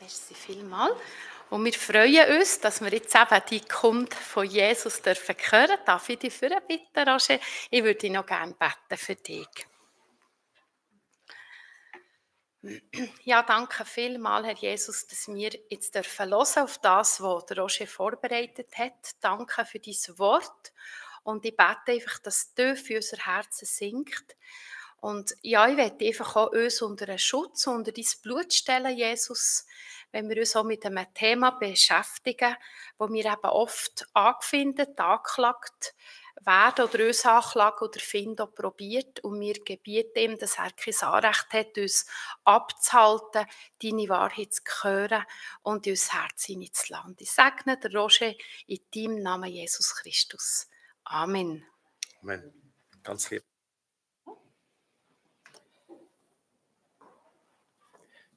Merci vielmals. Und wir freuen uns, dass wir jetzt eben die Kunde von Jesus hören dürfen. Darf ich dich bitten, Roger? Ich würde dich noch gerne beten für dich. Ja, danke vielmals, Herr Jesus, dass wir jetzt hören auf das, was der Roger vorbereitet hat. Danke für dein Wort. Und ich bete einfach, dass du für unser Herzen sinkt. Und ja, ich möchte einfach auch uns unter einen Schutz, unter dein Blut stellen, Jesus, wenn wir uns auch mit einem Thema beschäftigen, wo wir eben oft angefindet, angeklagt werden oder uns anklagen oder finden auch probiert. Und wir gebieten ihm, dass er kein Anrecht hat, uns abzuhalten, deine Wahrheit zu hören und in unser Herz hineinzulassen. Ich segne den Roger in deinem Namen Jesus Christus. Amen. Amen. Ganz lieb.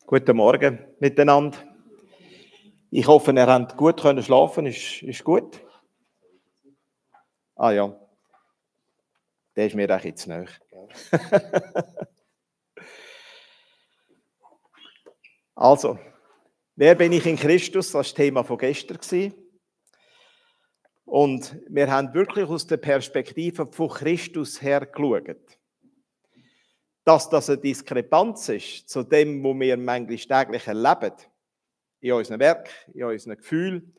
Guten Morgen miteinander. Ich hoffe, ihr habt gut schlafen. Ist gut? Ah ja. Der ist mir auch jetzt nahe. Also, wer bin ich in Christus? Das war das Thema von gestern. Und wir haben wirklich aus der Perspektive von Christus her geschaut. Dass das eine Diskrepanz ist zu dem, was wir manchmal täglich erleben, in unserem Werk, in unseren Gefühlen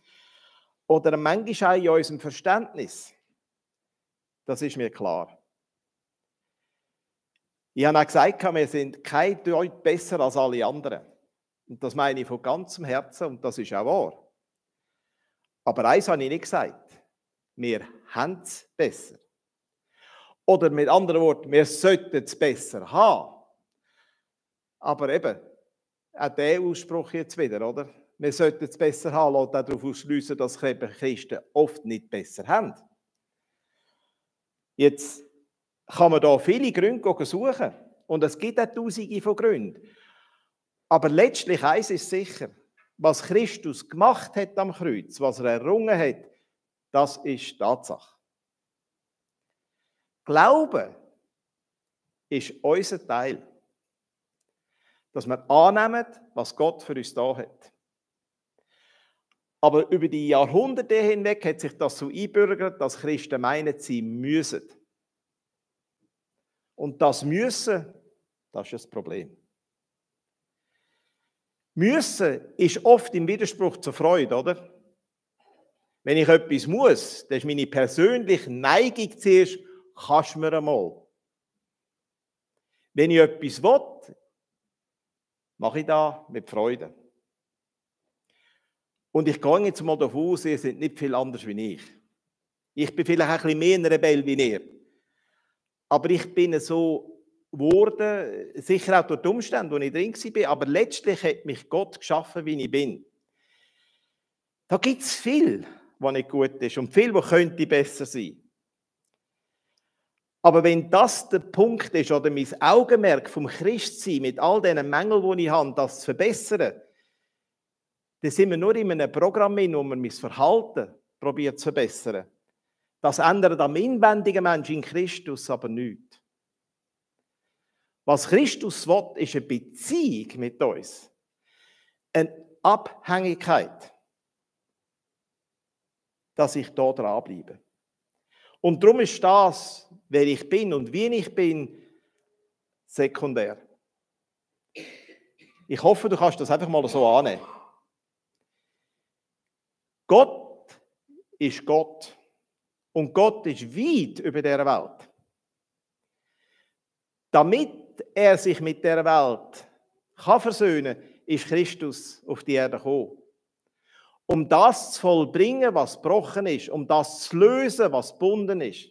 oder manchmal auch in unserem Verständnis, das ist mir klar. Ich habe auch gesagt, wir sind kein Deut besser als alle anderen. Und das meine ich von ganzem Herzen und das ist auch wahr. Aber eins habe ich nicht gesagt, wir haben es besser. Oder mit anderen Worten, wir sollten es besser haben. Aber eben, auch der Ausspruch jetzt wieder, oder? Wir sollten es besser haben, lässt auch darauf ausschliessen, dass Christen oft nicht besser haben. Jetzt kann man da viele Gründe suchen. Und es gibt auch Tausende von Gründen. Aber letztlich eins ist sicher, was Christus gemacht hat am Kreuz, was er errungen hat, das ist Tatsache. Glauben ist unser Teil. Dass wir annehmen, was Gott für uns da hat. Aber über die Jahrhunderte hinweg hat sich das so eingebürgert, dass Christen meinen, sie müssen. Und das Müssen, das ist das Problem. Müssen ist oft im Widerspruch zur Freude, oder? Wenn ich etwas muss, das ist meine persönliche Neigung zuerst, kannst du mir einmal. Wenn ich etwas will, mache ich das mit Freude. Und ich gehe jetzt mal davon aus, ihr seid nicht viel anders wie ich. Ich bin vielleicht ein bisschen mehr ein Rebell wie ihr. Aber ich bin so geworden, sicher auch durch die Umstände, wo ich drin war, aber letztlich hat mich Gott geschaffen, wie ich bin. Da gibt es viel, was nicht gut ist und viel, was könnte besser sein. Aber wenn das der Punkt ist oder mein Augenmerk vom Christsein mit all diesen Mängeln, die ich habe, das zu verbessern, dann sind wir nur in einem Programm, wo man mein Verhalten probiert zu verbessern. Das ändert am inwendigen Menschen in Christus aber nichts. Was Christus will, ist eine Beziehung mit uns. Eine Abhängigkeit. Dass ich da dranbleibe. Und darum ist das, wer ich bin und wie ich bin, sekundär. Ich hoffe, du kannst das einfach mal so annehmen. Gott ist Gott. Und Gott ist weit über dieser Welt. Damit er sich mit der Welt versöhnen kann, ist Christus auf die Erde gekommen. Um das zu vollbringen, was gebrochen ist, um das zu lösen, was gebunden ist.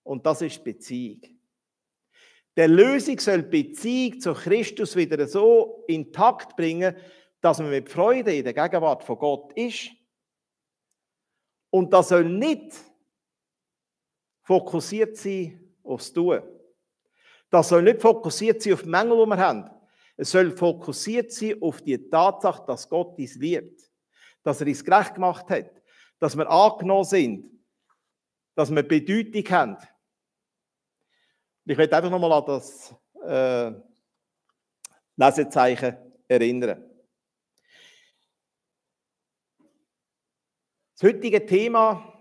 Und das ist Beziehung. Der Lösung soll die Beziehung zu Christus wieder so intakt bringen, dass man mit Freude in der Gegenwart von Gott ist. Und das soll nicht fokussiert sein aufs Tun. Das soll nicht fokussiert sein auf die Mängel, die wir haben. Es soll fokussiert sein auf die Tatsache, dass Gott uns liebt. Dass er uns gerecht gemacht hat. Dass wir angenommen sind. Dass wir Bedeutung haben. Ich möchte einfach nochmal an das Lesezeichen erinnern. Das heutige Thema,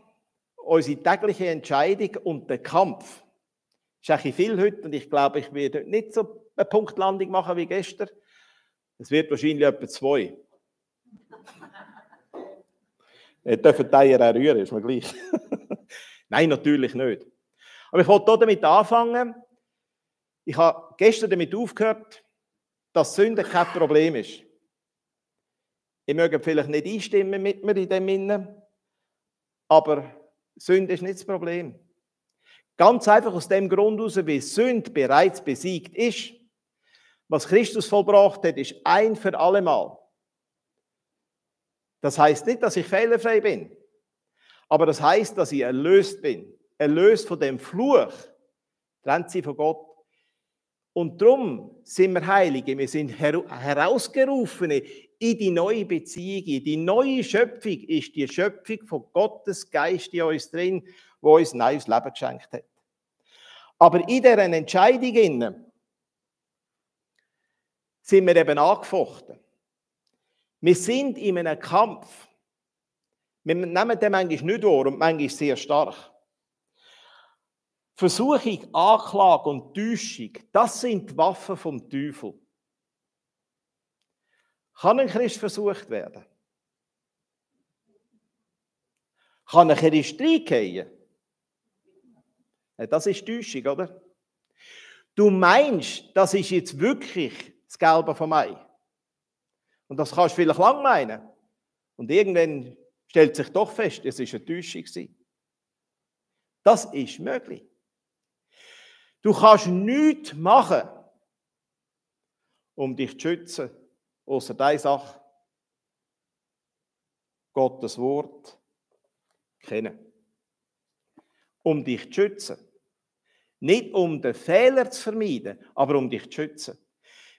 unsere tägliche Entscheidung und der Kampf, ist eigentlich viel heute und ich glaube, ich werde nicht so eine Punktlandung machen wie gestern. Es wird wahrscheinlich etwa 2. Ihr dürft die Eier auch rühren, ist mir gleich. Nein, natürlich nicht. Aber ich wollte damit anfangen. Ich habe gestern damit aufgehört, dass Sünde kein Problem ist. Ihr mögt vielleicht nicht einstimmen mit mir in dem Sinne, aber Sünde ist nicht das Problem. Ganz einfach aus dem Grund heraus, weil Sünde bereits besiegt ist. Was Christus vollbracht hat, ist ein für allemal. Das heißt nicht, dass ich fehlerfrei bin, aber das heißt, dass ich erlöst bin. Erlöst von dem Fluch, trennt sie von Gott. Und darum sind wir Heilige, wir sind Herausgerufene in die neue Beziehung. Die neue Schöpfung ist die Schöpfung von Gottes Geist in uns drin, wo uns ein neues Leben geschenkt hat. Aber in dieser Entscheidung sind wir eben angefochten. Wir sind in einem Kampf. Wir nehmen den manchmal nicht wahr und manchmal sehr stark. Versuchung, Anklage und Täuschung, das sind die Waffen vom Teufel. Kann ein Christ versucht werden? Kann ein Christ reingehen? Das ist Täuschung, oder? Du meinst, das ist jetzt wirklich das Gelbe vom Ei. Und das kannst du vielleicht lang meinen. Und irgendwann stellt sich doch fest, es war eine Täuschung. Das ist möglich. Du kannst nichts machen, um dich zu schützen, außer deine Sache. Gottes Wort kennen. Um dich zu schützen. Nicht um den Fehler zu vermeiden, aber um dich zu schützen.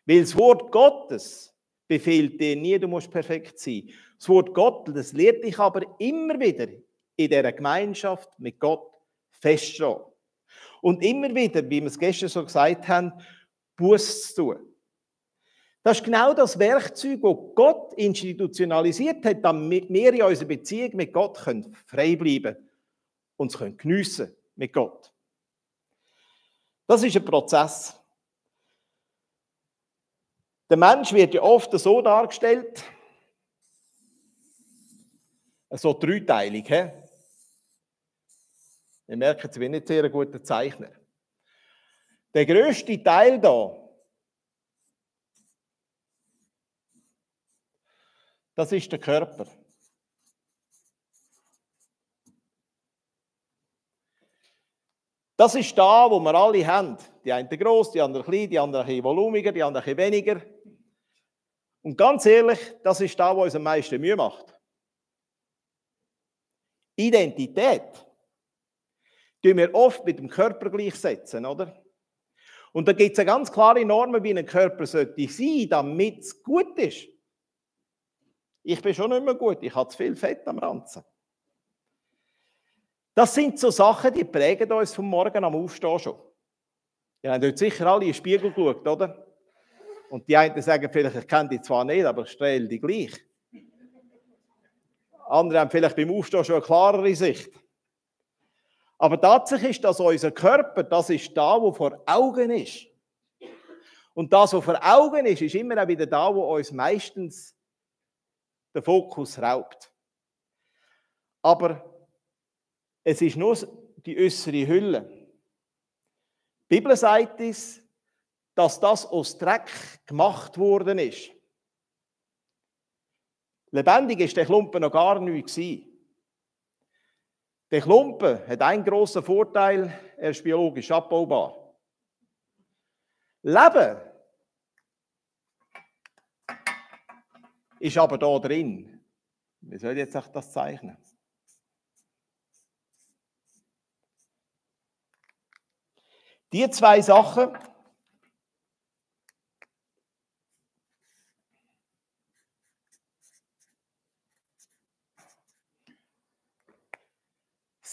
Weil das Wort Gottes befiehlt dir nie, du musst perfekt sein. Das Wort Gottes, das lehrt dich aber immer wieder in dieser Gemeinschaft mit Gott feststehen. Und immer wieder, wie wir es gestern so gesagt haben, Buß zu tun. Das ist genau das Werkzeug, das Gott institutionalisiert hat, damit wir in unserer Beziehung mit Gott frei bleiben können und es geniessen können mit Gott. Das ist ein Prozess. Der Mensch wird ja oft so dargestellt, so dreiteilig. Ihr merkt, ich bin nicht sehr ein guter Zeichner. Der grösste Teil da, das ist der Körper. Das ist da, wo wir alle haben. Die einen gross, die anderen klein, die anderen ein bisschen volumiger, die anderen ein bisschen weniger. Und ganz ehrlich, das ist da, wo uns am meisten Mühe macht. Identität tun wir oft mit dem Körper gleichsetzen, oder? Und da gibt es eine ganz klare Norm, wie ein Körper sollte sein, damit es gut ist. Ich bin schon nicht mehr gut, ich habe zu viel Fett am Ranzen. Das sind so Sachen, die prägen uns vom Morgen am Aufstehen schon. Ihr habt heute sicher alle in den Spiegel geschaut, oder? Und die einen sagen vielleicht, ich kenne die zwar nicht, aber ich strahle die gleich. Andere haben vielleicht beim Aufstehen schon eine klarere Sicht. Aber Tatsache ist, dass unser Körper, das ist da, wo vor Augen ist. Und das, was vor Augen ist, ist immer auch wieder da, wo uns meistens der Fokus raubt. Aber es ist nur die äußere Hülle. Die Bibel sagt uns, dass das aus Dreck gemacht worden ist. Lebendig ist der Klumpen noch gar nicht gewesen. Der Klumpen hat einen grossen Vorteil, er ist biologisch abbaubar. Leben ist aber da drin. Wie soll ich jetzt das zeichnen? Die zwei Sachen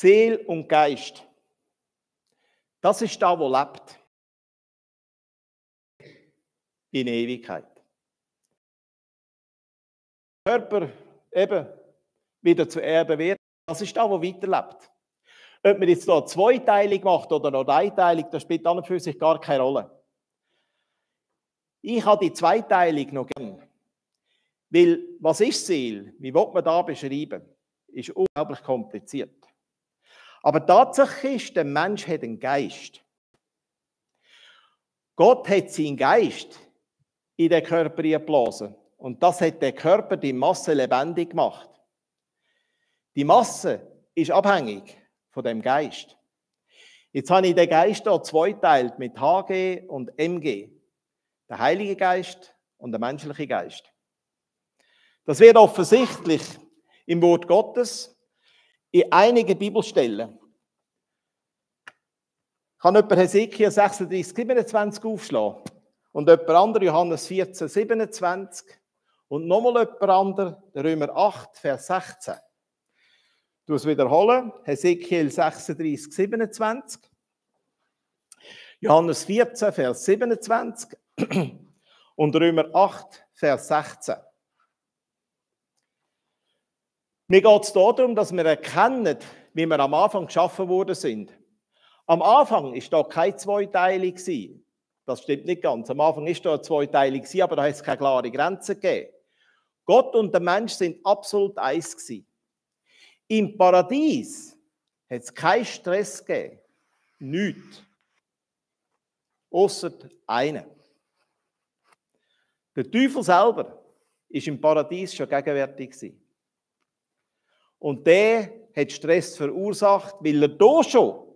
Seele und Geist, das ist da, wo lebt. In Ewigkeit. Körper eben wieder zur Erde wird, das ist das, was weiterlebt. Ob man jetzt hier zweiteilig macht oder noch einteilig, das spielt an und für sich gar keine Rolle. Ich habe die Zweiteilung noch gern. Weil, was ist Seele? Wie will man da beschreiben? Ist unglaublich kompliziert. Aber tatsächlich ist, der Mensch hat einen Geist. Gott hat seinen Geist in den Körper geblasen. Und das hat der Körper, die Masse, lebendig gemacht. Die Masse ist abhängig von dem Geist. Jetzt habe ich den Geist hier zweiteilt mit HG und MG. Der Heilige Geist und der menschliche Geist. Das wird offensichtlich im Wort Gottes in einigen Bibelstellen. Kann jemand Hesekiel 36, 27 aufschlagen? Und jemand anderes Johannes 14, 27. Und nochmal jemand anderes Römer 8, Vers 16. Du es wiederholen. Hesekiel 36, 27. Johannes 14, Vers 27. Und Römer 8, Vers 16. Mir geht es darum, dass wir erkennen, wie wir am Anfang geschaffen worden sind. Am Anfang war da keine Zweiteilung. Das stimmt nicht ganz. Am Anfang war da eine Zweiteilung, aber da hat es keine klare Grenze gegeben. Gott und der Mensch sind absolut eins gewesen. Im Paradies hat es keinen Stress gegeben. Nichts. Ausser einen. Der Teufel selber war im Paradies schon gegenwärtig gewesen. Und der hat Stress verursacht, weil er da schon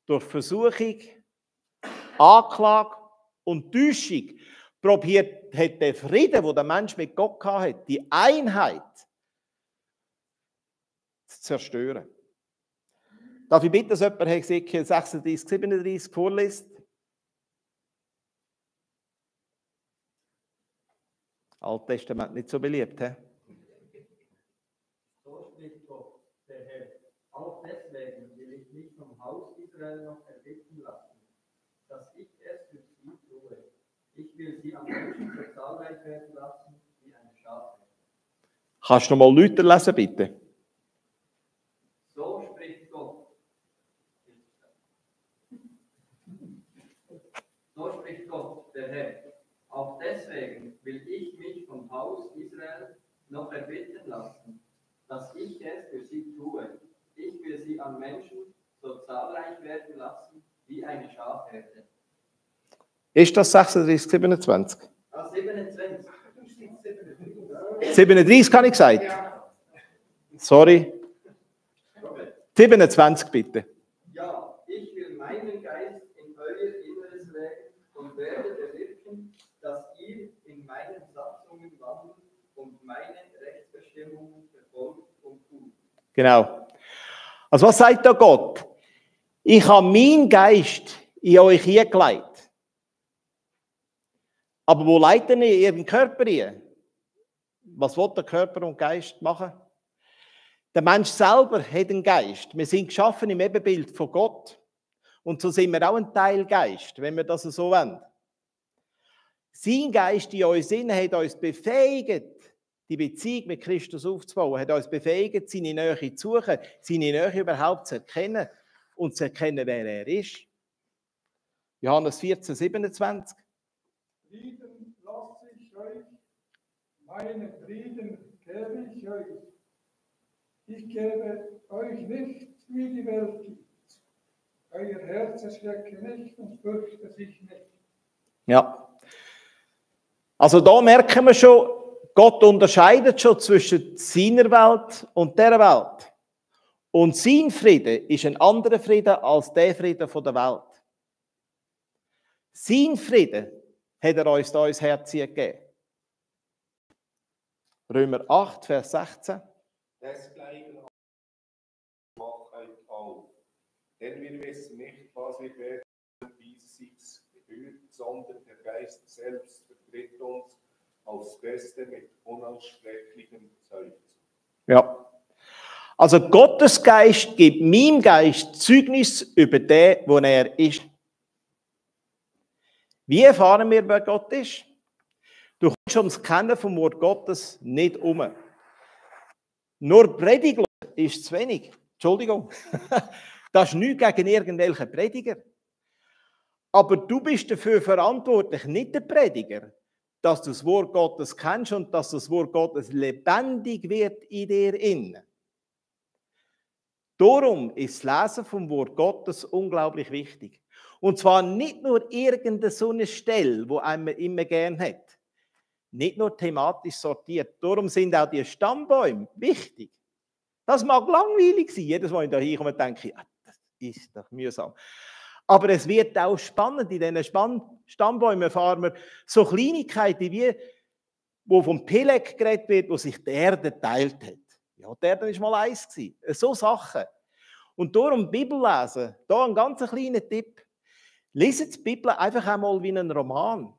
durch Versuchung, Anklage und Täuschung probiert hat, den Frieden, den der Mensch mit Gott hatte, die Einheit zu zerstören. Darf ich bitten, dass jemand Hesekiel 36, 37 vorliest? Alttestament nicht so beliebt, hä? So spricht Gott, der Herr. Auch deswegen will ich mich vom Haus Israel noch erbitten lassen, dass ich es für sie tue. Ich will sie am Menschen so zahlreich werden lassen wie ein Schaf. Kannst du noch mal Leute lesen, bitte? So spricht Gott. So spricht Gott, der Herr. Auch deswegen will ich mich vom Haus Israel noch erbitten lassen, dass ich es für sie tue. Ich will sie an Menschen so zahlreich werden lassen wie eine Schafherde. Ist das 36, 27? 27. 37 habe ich gesagt? Ja. Sorry. 27 bitte. Ja, ich will meinen Geist in euer Inneres legen und werde bewirken, dass ihr in meinen Satzungen wandelt und meine Rechtsbestimmungen verfolgt und tut. Genau. Also was sagt da Gott? Ich habe meinen Geist in euch hingelegt. Aber wo leitet ihr ihren Körper hin? Was will der Körper und Geist machen? Der Mensch selber hat einen Geist. Wir sind geschaffen im Ebenbild von Gott. Und so sind wir auch ein Teil Geist, wenn wir das so wollen. Sein Geist in uns Sinn hat uns befähigt, die Beziehung mit Christus aufzubauen, hat uns befähigt, seine Nähe zu suchen, seine Nähe überhaupt zu erkennen und zu erkennen, wer er ist. Johannes 14, 27. Frieden lasse ich euch, meinen Frieden gebe ich euch. Ich gebe euch nicht, wie die Welt gibt. Euer Herz erschrecke nicht und fürchte sich nicht. Ja. Also da merken wir schon, Gott unterscheidet schon zwischen seiner Welt und der Welt. Und sein Frieden ist ein anderer Frieden als der Frieden der Welt. Sein Frieden hat er uns da ins Herz gegeben. Römer 8, Vers 16. Desgleichen macht euch auf, denn wir wissen nicht, was wir werden diesseits gebührt, sondern der Geist selbst vertritt uns aufs Beste mit unaussprechlichem Seufzen. Ja. Also Gottes Geist gibt meinem Geist Zeugnis über den, wo er ist. Wie erfahren wir, wer Gott ist? Du kommst ums Kennen vom Wort Gottes nicht um. Nur Prediger ist zu wenig. Entschuldigung. Das ist nichts gegen irgendwelche Prediger. Aber du bist dafür verantwortlich, nicht der Prediger, dass du das Wort Gottes kennst und dass das Wort Gottes lebendig wird in dir innen. Darum ist das Lesen vom Wort Gottes unglaublich wichtig. Und zwar nicht nur irgendeine so eine Stelle, wo einem immer gern hat. Nicht nur thematisch sortiert. Darum sind auch die Stammbäume wichtig. Das mag langweilig sein. Jedes Mal, wenn ich da hinkomme, denke ich, das ist doch mühsam. Aber es wird auch spannend. In diesen Stammbäumen erfahren wir so Kleinigkeiten wie, wo vom Peleg geredet wird, wo sich die Erde geteilt hat. Ja, die Erde war mal eins gewesen. So Sachen. Und darum Bibel lesen, da ein ganz kleiner Tipp. Leset die Bibel einfach einmal wie einen Roman.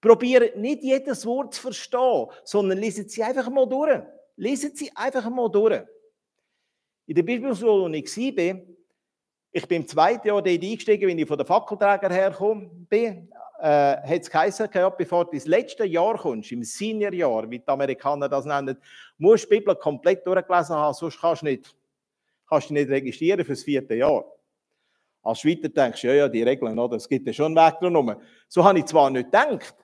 Probiert nicht jedes Wort zu verstehen, sondern leset sie einfach mal durch. Leset sie einfach mal durch. In der Bibelschule, wo ich war, ich bin im 2. Jahr dort eingestiegen, wenn ich von der Fackelträger hergekommen bin, hat es geheißen, bevor du ins letzte Jahr kommst, im Seniorjahr, wie die Amerikaner das nennen, musst du die Bibel komplett durchgelesen haben, sonst kannst du dich nicht registrieren für das 4. Jahr. Als Schweizer denkst du, ja, die Regeln, oder? Es gibt ja schon einen Weg drum. So habe ich zwar nicht gedacht,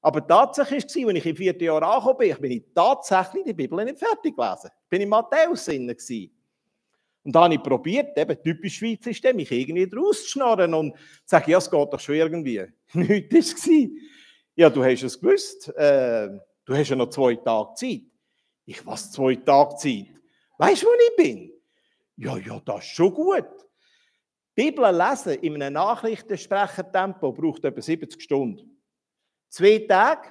aber tatsächlich war es, als ich im 4. Jahr angekommen bin, ich tatsächlich die Bibel nicht fertig gelesen. Ich bin in Matthäus drin. Und da habe ich probiert, eben typisch Schweizer, mich irgendwie rauszuschnorren und zu sagen, ja, es geht doch schon irgendwie. Nichts war es. Ja, du hast es gewusst. Du hast ja noch 2 Tage Zeit. Ich, was 2 Tage Zeit? Weißt du, wo ich bin? Ja, das ist schon gut. Bibel lesen in einem Nachrichtensprechertempo braucht etwa 70 Stunden. 2 Tage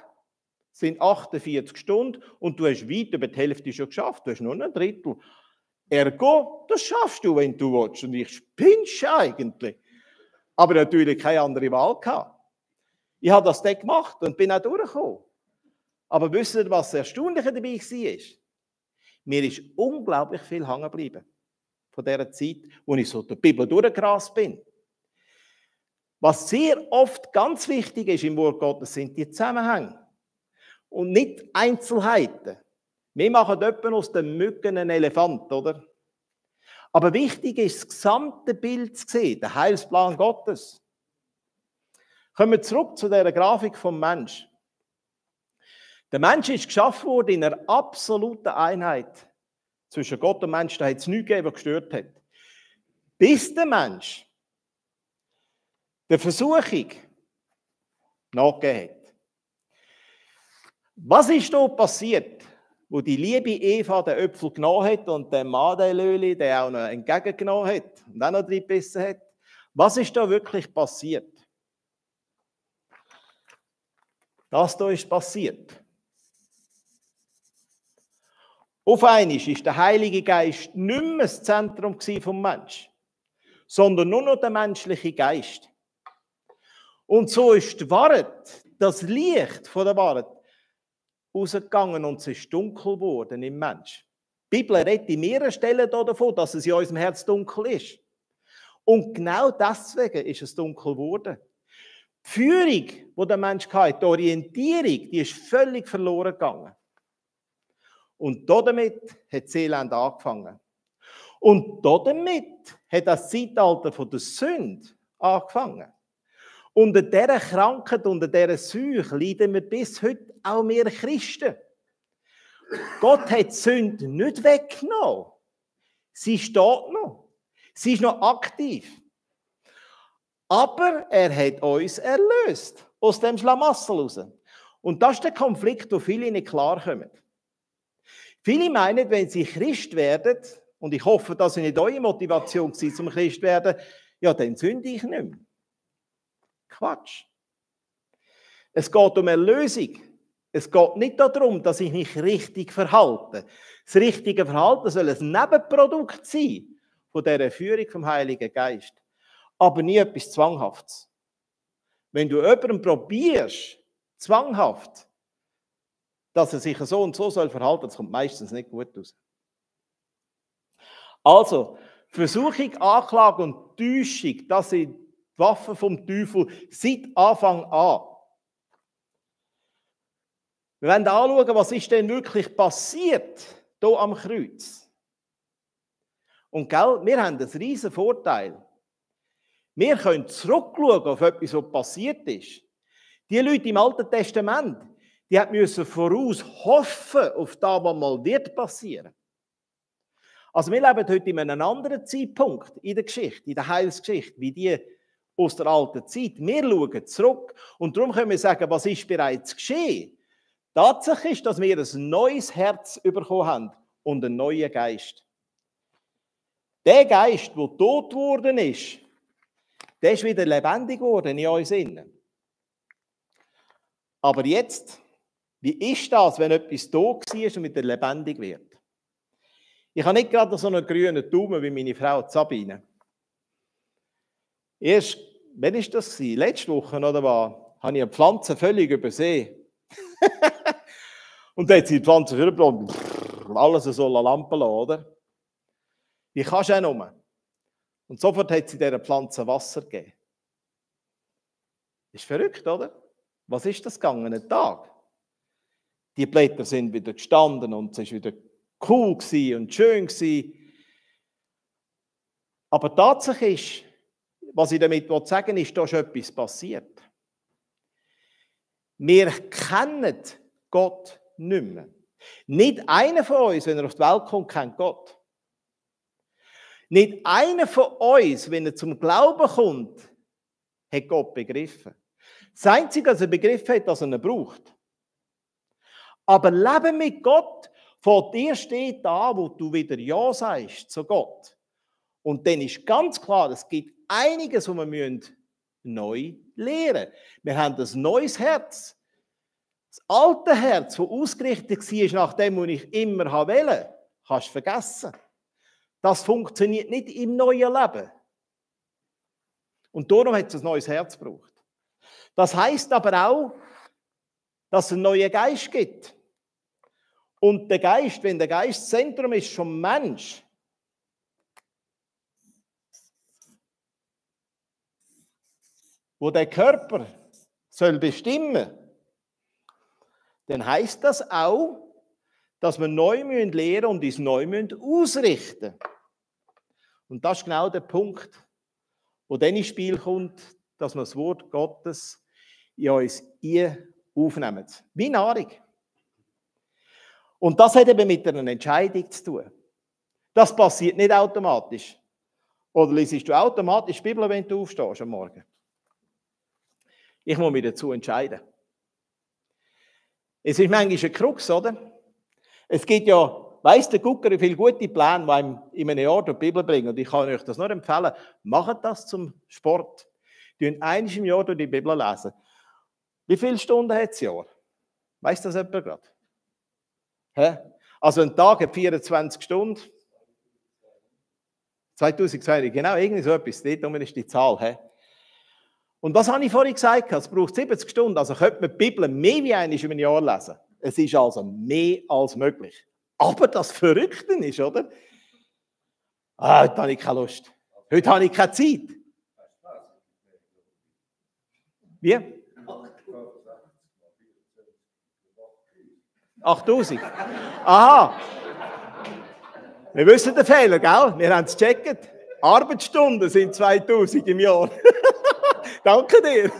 sind 48 Stunden und du hast weit über die Hälfte schon geschafft. Du hast nur ein Drittel. Ergo, das schaffst du, wenn du willst. Und ich spinn's eigentlich. Aber natürlich keine andere Wahl gehabt. Ich habe das dann gemacht und bin auch durchgekommen. Aber wisst ihr, was das Erstaunliche dabei war? Mir ist unglaublich viel hängen geblieben. Von dieser Zeit, wo ich so der Bibel durchgerast bin. Was sehr oft ganz wichtig ist im Wort Gottes, sind die Zusammenhänge. Und nicht Einzelheiten. Wir machen etwa aus den Mücken einen Elefant, oder? Aber wichtig ist, das gesamte Bild zu sehen, der Heilsplan Gottes. Kommen wir zurück zu dieser Grafik vom Mensch. Der Mensch ist geschaffen worden in einer absoluten Einheit zwischen Gott und Mensch. Da hat es nichts gegeben, was gestört hat. Bis der Mensch der Versuchung nachgegeben hat. Was ist da passiert, wo die liebe Eva den Äpfel genommen hat und den Mann, den Löli, der auch noch entgegengenommen hat und auch noch drin gebissen hat? Was ist da wirklich passiert? Das da ist passiert. Auf einmal ist der Heilige Geist nicht mehr das Zentrum des Menschen, sondern nur noch der menschliche Geist. Und so ist die Wahrheit, das Licht von der Wahrheit, rausgegangen und es ist dunkel geworden im Mensch. Die Bibel redet in mehreren Stellen davon, dass es in unserem Herz dunkel ist. Und genau deswegen ist es dunkel geworden. Die Führung, die der Mensch hatte, die Orientierung, die ist völlig verloren gegangen. Und damit hat das Elend angefangen. Und damit hat das Zeitalter der Sünde angefangen. Unter dieser Krankheit, unter dieser Seuche leiden wir bis heute auch wir Christen. Gott hat die Sünde nicht weggenommen. Sie steht noch. Sie ist noch aktiv. Aber er hat uns erlöst aus dem Schlamassel raus. Und das ist der Konflikt, wo viele nicht klarkommen. Viele meinen, wenn sie Christ werden, und ich hoffe, dass es nicht eure Motivation war, zum Christ zu werden, ja, dann sünde ich nicht mehr. Quatsch. Es geht um Erlösung. Es geht nicht darum, dass ich mich richtig verhalte. Das richtige Verhalten soll ein Nebenprodukt sein von dieser Führung vom Heiligen Geist. Aber nie etwas Zwanghaftes. Wenn du jemanden probierst, zwanghaft, dass er sich so und so soll verhalten, das kommt meistens nicht gut aus. Also, Versuchung, Anklage und Täuschung, das sind die Waffen vom Teufel seit Anfang an. Wir wollen anschauen, was ist denn wirklich passiert hier am Kreuz. Und gell, wir haben einen riesen Vorteil. Wir können zurückschauen auf etwas, was passiert ist. Die Leute im Alten Testament, die müssen voraus hoffen auf das, was mal wird passieren. Also wir leben heute in einem anderen Zeitpunkt in der Geschichte, in der Heilsgeschichte, wie die aus der alten Zeit. Wir schauen zurück und darum können wir sagen, was ist bereits geschehen. Tatsache ist, dass wir ein neues Herz bekommen haben und einen neuen Geist. Der Geist, der tot geworden ist, der ist wieder lebendig geworden in uns innen. Aber jetzt, wie ist das, wenn etwas tot war und wieder lebendig wird? Ich habe nicht gerade so einen grünen Daumen wie meine Frau Sabine. Erst, wann war das? Letzte Woche oder was? Habe ich eine Pflanze völlig übersehen. Und dann hat sie die Pflanze vorgebracht, alles so Lampen lassen, oder? Wie kannst du auch nur? Und sofort hat sie dieser Pflanze Wasser gegeben. Ist verrückt, oder? Was ist das gegangen? Ein Tag. Die Blätter sind wieder gestanden und es war wieder cool und schön. Aber Tatsache ist, was ich damit sagen will, ist, da ist etwas passiert. Wir kennen Gott nicht mehr. Nicht einer von uns, wenn er auf die Welt kommt, kennt Gott. Nicht einer von uns, wenn er zum Glauben kommt, hat Gott begriffen. Das Einzige, was er begriffen hat, dass er ihn braucht. Aber Leben mit Gott, vor dir steht da, wo du wieder Ja sagst zu Gott. Und dann ist ganz klar, es gibt einiges, was wir neu lernen müssen. Wir haben ein neues Herz. Das alte Herz, das ausgerichtet war nach dem, was ich immer wollte, kannst du vergessen. Das funktioniert nicht im neuen Leben. Und darum hat es ein neues Herz gebraucht. Das heisst aber auch, dass es einen neuen Geist gibt. Und der Geist, wenn der Geist das Zentrum ist vom Mensch, wo der Körper soll bestimmen, dann heisst das auch, dass wir neu lernen und uns neu ausrichten müssen. Und das ist genau der Punkt, wo dann ins Spiel kommt, dass wir das Wort Gottes in uns aufnehmen. Wie Nahrung. Und das hat eben mit einer Entscheidung zu tun. Das passiert nicht automatisch. Oder liest du automatisch die Bibel, wenn du aufstehst am Morgen? Ich muss mich dazu entscheiden. Es ist manchmal ein Krux, oder? Es gibt ja, weiss der Gucker, wie viele gute Pläne, die einem in einem Jahr durch die Bibel bringen. Und ich kann euch das nur empfehlen, macht das zum Sport. Einmal im Jahr durch die Bibel lesen. Wie viele Stunden hat das Jahr? Weiss das jemand gerade? Hä? Also ein Tag hat 24 Stunden. 2200, genau, irgendwie so etwas. Dort ist die Zahl. Hä? Und was habe ich vorhin gesagt? Es braucht 70 Stunden. Also könnte man die Bibel mehr wie einmal im Jahr lesen. Es ist also mehr als möglich. Aber das Verrückte ist, oder? Heute habe ich keine Lust. Heute habe ich keine Zeit. Wie? 8000. Aha. Wir wissen den Fehler, gell? Wir haben es gecheckt. Arbeitsstunden sind 2000 im Jahr. Danke dir.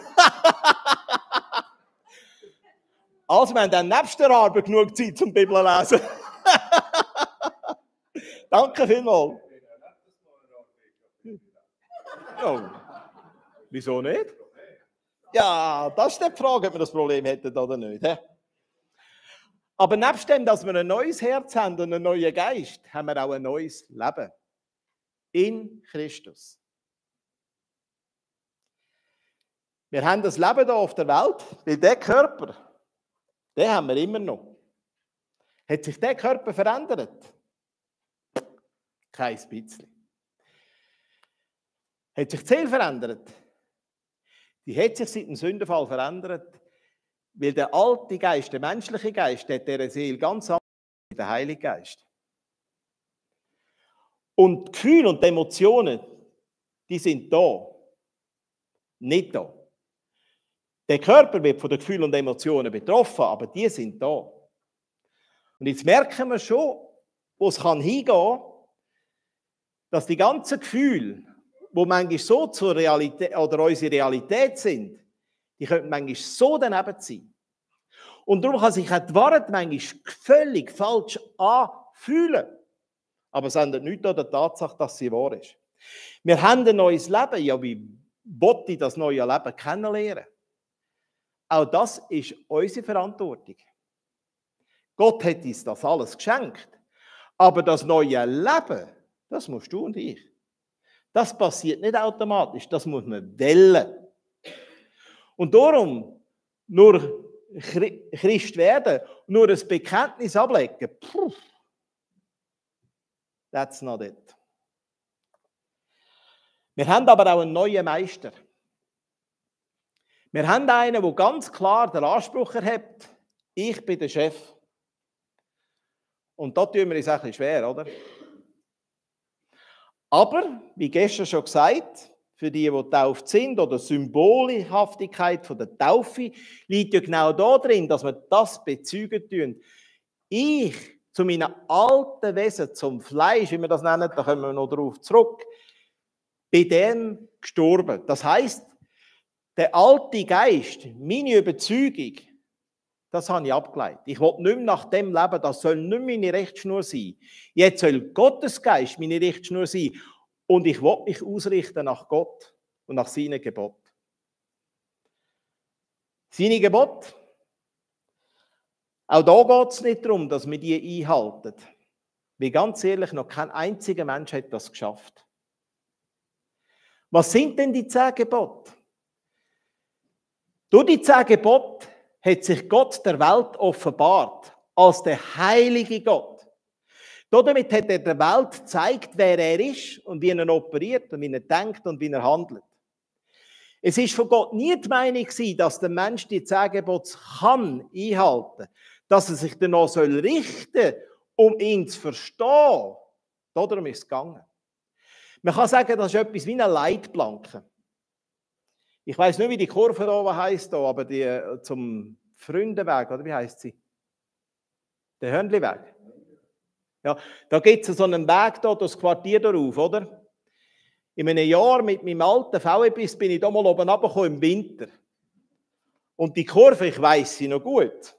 Also, wir haben dann nebst der Arbeit genug Zeit zum Bibel lesen. Danke vielmals. Oh. Wieso nicht? Ja, das ist die Frage, ob wir das Problem hätten oder nicht. He? Aber nebst dem, dass wir ein neues Herz haben und einen neuen Geist, haben wir auch ein neues Leben. In Christus. Wir haben das Leben hier auf der Welt, weil der Körper, den haben wir immer noch. Hat sich der Körper verändert? Kein bisschen. Hat sich die Seele verändert? Die hat sich seit dem Sündenfall verändert, weil der alte Geist, der menschliche Geist, hat dieser Seele ganz anders als der Heilige Geist. Und die Gefühle und die Emotionen, die sind da, nicht da. Der Körper wird von den Gefühlen und Emotionen betroffen, aber die sind da. Und jetzt merken wir schon, wo es hingehen kann, dass die ganzen Gefühle, die manchmal so zur Realität oder unsere Realität sind, die können manchmal so daneben sein. Und darum kann sich auch die Wahrheit manchmal völlig falsch anfühlen. Aber es ändert nichts an der Tatsache, dass sie wahr ist. Wir haben ein neues Leben. Ja, wie will ich das neue Leben kennenlernen? Auch das ist unsere Verantwortung. Gott hat uns das alles geschenkt. Aber das neue Leben, das musst du und ich. Das passiert nicht automatisch, das muss man wählen. Und darum, nur Christ werden, nur ein Bekenntnis ablegen, that's not it. Wir haben aber auch einen neuen Meister. Wir haben einen, der ganz klar den Anspruch erhebt, ich bin der Chef. Und da tun wir uns ein bisschen schwer, oder? Aber, wie gestern schon gesagt, für die getauft sind, oder Symbolhaftigkeit von der Taufe, liegt ja genau da drin, dass wir das bezeugen tun. Ich, zu meinem alten Wesen, zum Fleisch, wie wir das nennen, da kommen wir noch darauf zurück, bin dem gestorben. Das heisst, der alte Geist, meine Überzeugung, das habe ich abgeleitet. Ich will nicht mehr nach dem leben, das soll nicht meine Richtschnur sein. Jetzt soll Gottes Geist meine Richtschnur sein. Und ich will mich ausrichten nach Gott und nach seinen Geboten. Seine Gebote, auch da geht es nicht darum, dass wir die einhalten. Weil ganz ehrlich, noch kein einziger Mensch hat das geschafft. Was sind denn die 10 Gebote? Durch die 10 Gebote hat sich Gott der Welt offenbart, als der heilige Gott. Damit hat er der Welt gezeigt, wer er ist und wie er operiert und wie er denkt und wie er handelt. Es ist von Gott nie die Meinung gewesen, dass der Mensch die 10 Gebote einhalten kann, dass er sich danach richten soll, um ihn zu verstehen. Darum ist es gegangen. Man kann sagen, das ist etwas wie eine Leitplanke. Ich weiss nicht, wie die Kurve da oben heisst, aber die zum Freundenweg, oder wie heisst sie? Der Hörnliweg. Ja, da gibt es so einen Weg da, das Quartier darauf, oder? In einem Jahr mit meinem alten VW-Bus bin ich da mal oben runtergekommen im Winter. Und die Kurve, ich weiss sie noch gut.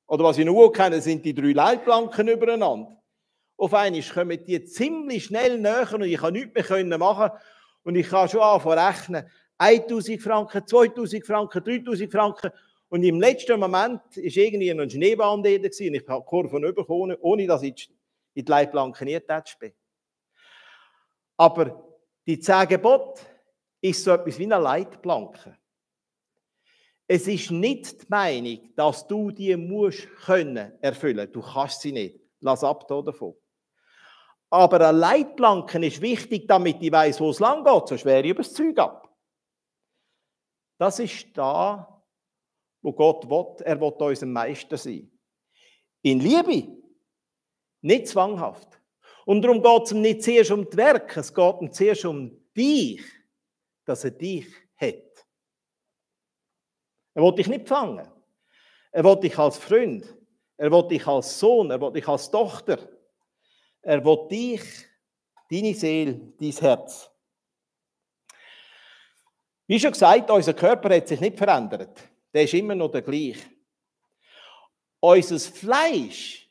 Oder was ich noch gut kenne, sind die 3 Leitplanken übereinander. Auf einmal kommen die ziemlich schnell näher und ich kann nichts mehr machen. Und ich kann schon anfangen rechnen. 1000 Franken, 2000 Franken, 3000 Franken. Und im letzten Moment war irgendwie noch ein Schneebahn da und ich habe die Kurve bekommen, ohne dass ich in die Leitplanke nie getatscht bin. Aber die 10 Gebote ist so etwas wie eine Leitplanke. Es ist nicht die Meinung, dass du die musst erfüllen. Du kannst sie nicht. Lass ab davon. Aber eine Leitplanke ist wichtig, damit ich weiss, wo es lang geht. Sonst wäre ich über das Zeug ab. Das ist da, wo Gott will. Er will unser Meister sein. In Liebe. Nicht zwanghaft. Und darum geht es ihm nicht zuerst um die Werke, es geht ihm zuerst um dich, dass er dich hat. Er will dich nicht fangen. Er will dich als Freund. Er will dich als Sohn. Er will dich als Tochter. Er will dich, deine Seele, dein Herz. Wie schon gesagt, unser Körper hat sich nicht verändert. Der ist immer noch der gleiche. Unser Fleisch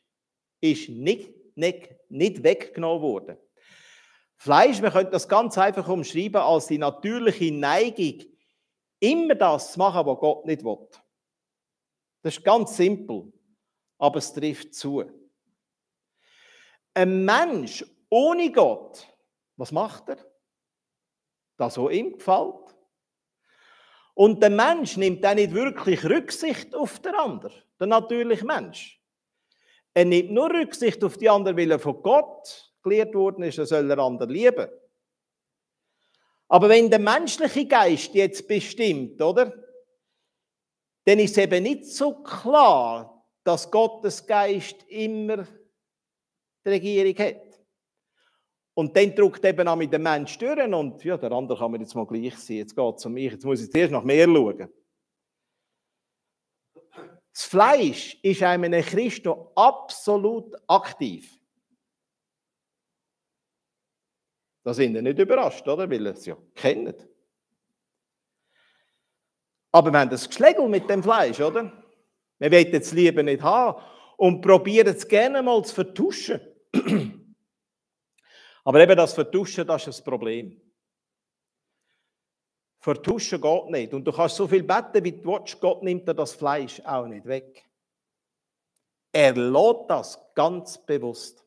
ist nicht weggenommen worden. Fleisch, wir können das ganz einfach umschreiben als die natürliche Neigung, immer das zu machen, was Gott nicht will. Das ist ganz simpel, aber es trifft zu. Ein Mensch ohne Gott, was macht er? Das, was ihm gefällt. Und der Mensch nimmt auch nicht wirklich Rücksicht auf den anderen, der natürliche Mensch. Er nimmt nur Rücksicht auf die anderen, weil er von Gott gelehrt worden ist, er soll den anderen lieben. Aber wenn der menschliche Geist jetzt bestimmt, oder? Dann ist es eben nicht so klar, dass Gottes Geist immer die Regierung hat. Und dann drückt eben auch mit dem Menschen durch und ja, der andere kann mir jetzt mal gleich sein, jetzt geht es um mich, jetzt muss ich zuerst nach mir schauen. Das Fleisch ist einem Christen absolut aktiv. Da sind wir nicht überrascht, oder? Weil ihr es ja kennt. Aber wir haben das Geschlägel mit dem Fleisch, oder? Wir wollen es lieber nicht haben und probieren es gerne mal zu vertuschen. Aber eben das Vertuschen, das ist das Problem. Vertuschen geht nicht. Und du kannst so viel beten, wie du willst, Gott nimmt dir das Fleisch auch nicht weg. Er lässt das ganz bewusst.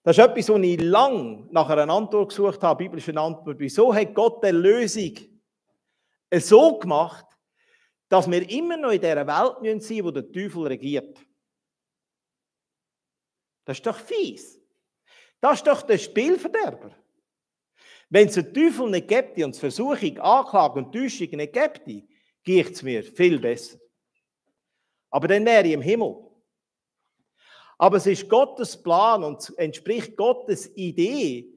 Das ist etwas, wo ich lange nach einer Antwort gesucht habe, biblische Antwort. Wieso hat Gott die Erlösung so gemacht, dass wir immer noch in dieser Welt sein müssen, wo der Teufel regiert? Das ist doch fies. Das ist doch der Spielverderber. Wenn es den Teufel nicht gibt und es Versuchung, Anklage und Täuschung nicht gibt, geht es mir viel besser. Aber dann wäre ich im Himmel. Aber es ist Gottes Plan und es entspricht Gottes Idee,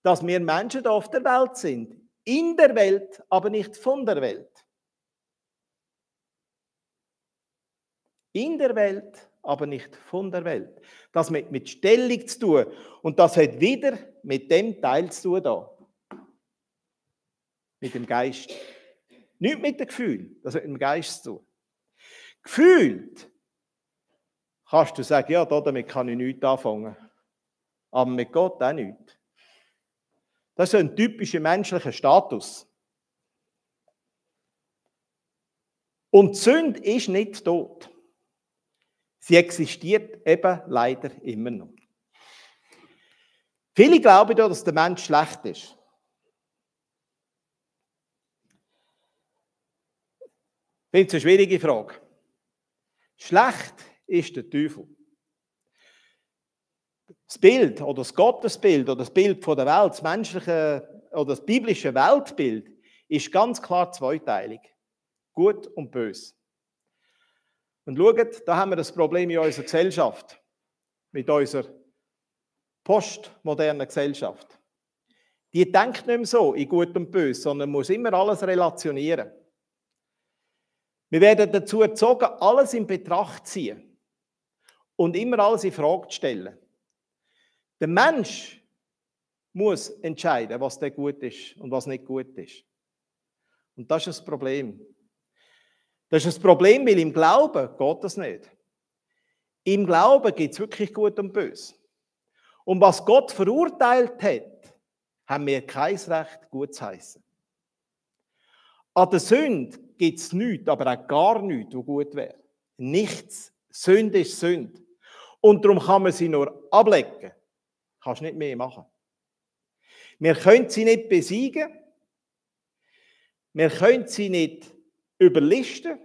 dass wir Menschen hier auf der Welt sind. In der Welt, aber nicht von der Welt. In der Welt, aber nicht von der Welt. Das hat mit Stellung zu tun. Und das hat wieder mit dem Teil zu tun da. Mit dem Geist. Nicht mit dem Gefühl, das hat mit dem Geist zu tun. Gefühlt kannst du sagen, ja, damit kann ich nichts anfangen. Aber mit Gott auch nichts. Das ist ein typischer menschlicher Status. Und die Sünde ist nicht tot. Sie existiert eben leider immer noch. Viele glauben ja, dass der Mensch schlecht ist. Ich finde es eine schwierige Frage. Schlecht ist der Teufel. Das Bild oder das Gottesbild oder das Bild von der Welt, das menschliche oder das biblische Weltbild, ist ganz klar zweiteilig. Gut und böse. Und schaut, da haben wir das Problem in unserer Gesellschaft, mit unserer postmodernen Gesellschaft. Die denkt nicht mehr so in gut und böse, sondern muss immer alles relationieren. Wir werden dazu erzogen, alles in Betracht zu ziehen und immer alles in Frage zu stellen. Der Mensch muss entscheiden, was der gut ist und was nicht gut ist. Und das ist das Problem. Das ist das Problem, weil im Glauben geht das nicht. Im Glauben gibt es wirklich Gut und Böse. Und was Gott verurteilt hat, haben wir kein Recht, gut zu heißen. An der Sünde gibt es nichts, aber auch gar nichts, was gut wäre. Nichts. Sünde ist Sünde. Und darum kann man sie nur ablecken. Kannst nicht mehr machen. Wir können sie nicht besiegen. Wir können sie nicht überlisten.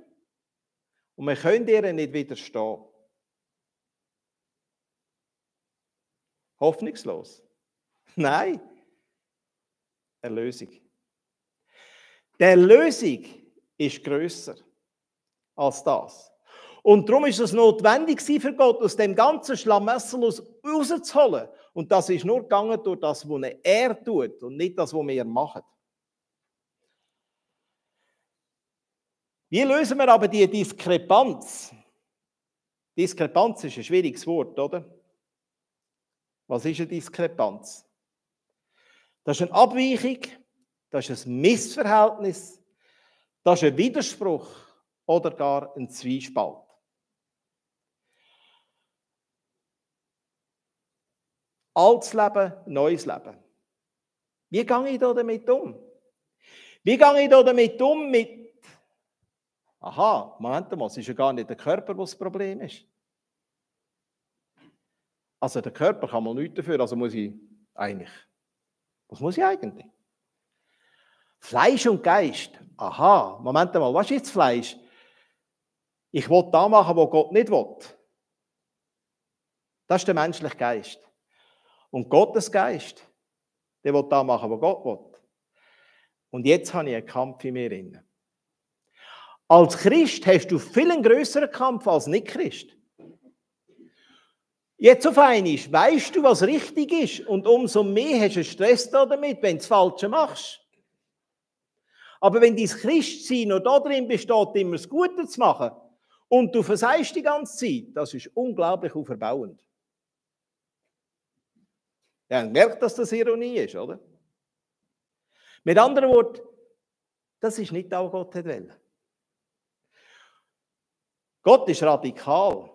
Und wir können ihr nicht widerstehen. Hoffnungslos? Nein. Erlösung. Die Erlösung ist grösser als das. Und darum ist es notwendig für Gott, aus dem ganzen Schlamassel rauszuholen. Und das ist nur gegangen durch das, was er tut und nicht das, was wir machen. Wie lösen wir aber die Diskrepanz? Diskrepanz ist ein schwieriges Wort, oder? Was ist eine Diskrepanz? Das ist eine Abweichung, das ist ein Missverhältnis, das ist ein Widerspruch oder gar ein Zwiespalt. Altes Leben, neues Leben. Wie gehe ich da damit um? Wie gehe ich da damit um aha, Moment mal, es ist ja gar nicht der Körper, was das Problem ist. Also der Körper kann mal nichts dafür, also muss ich eigentlich, was muss ich eigentlich? Fleisch und Geist, aha, Moment mal, was ist jetzt Fleisch? Ich will da machen, wo Gott nicht will. Das ist der menschliche Geist. Und Gottes Geist, der will da machen, wo Gott will. Und jetzt habe ich einen Kampf in mir drin. Als Christ hast du viel einen grösseren Kampf als Nicht-Christ. Jetzt auf einmal weißt du, was richtig ist und umso mehr hast du Stress damit, wenn du das Falsche machst. Aber wenn dein Christsein nur darin besteht, immer das Gute zu machen und du versagst die ganze Zeit, das ist unglaublich auferbauend. Ja, man merkt, dass das Ironie ist, oder? Mit anderen Worten, das ist nicht das, was Gott will. Gott ist radikal.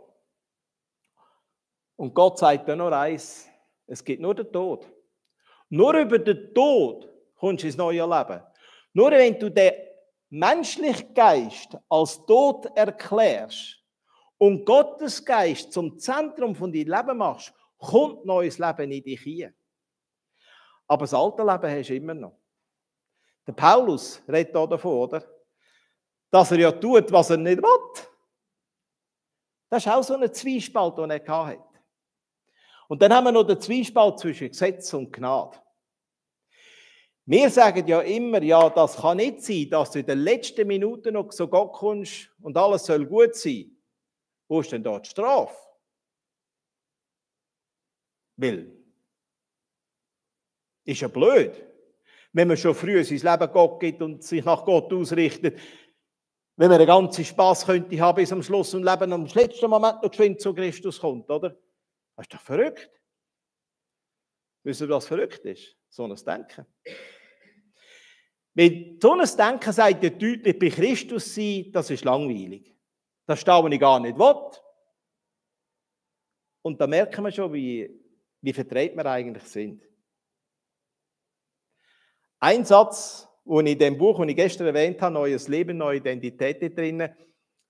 Und Gott sagt ja nur eins, es gibt nur den Tod. Nur über den Tod kommst du ins neue Leben. Nur wenn du den menschlichen Geist als tot erklärst und Gottes Geist zum Zentrum von deinem Leben machst, kommt neues Leben in dich hinein. Aber das alte Leben hast du immer noch. Der Paulus redet hier davon, oder? Dass er ja tut, was er nicht will. Das ist auch so ein Zwiespalt, den er hatte. Und dann haben wir noch den Zwiespalt zwischen Gesetz und Gnade. Wir sagen ja immer, ja, das kann nicht sein, dass du in den letzten Minuten noch zu Gott kommst und alles soll gut sein. Wo ist denn da die Strafe? Weil, ist ja blöd, wenn man schon früh sein Leben Gott gibt und sich nach Gott ausrichtet, wenn man den ganzen Spass könnte haben bis am Schluss und Leben am letzten Moment noch geschwind zu Christus kommt, oder? Das ist doch verrückt. Wisst ihr, was verrückt ist? So ein Denken. Wenn so ein Denken sagt, ja deutlich bei Christus sein, das ist langweilig. Das ist das, was ich gar nicht will. Und da merken wir schon, wie verdreht wir eigentlich sind. Ein Satz, den ich in dem Buch, das ich gestern erwähnt habe, Neues Leben, neue Identität drin,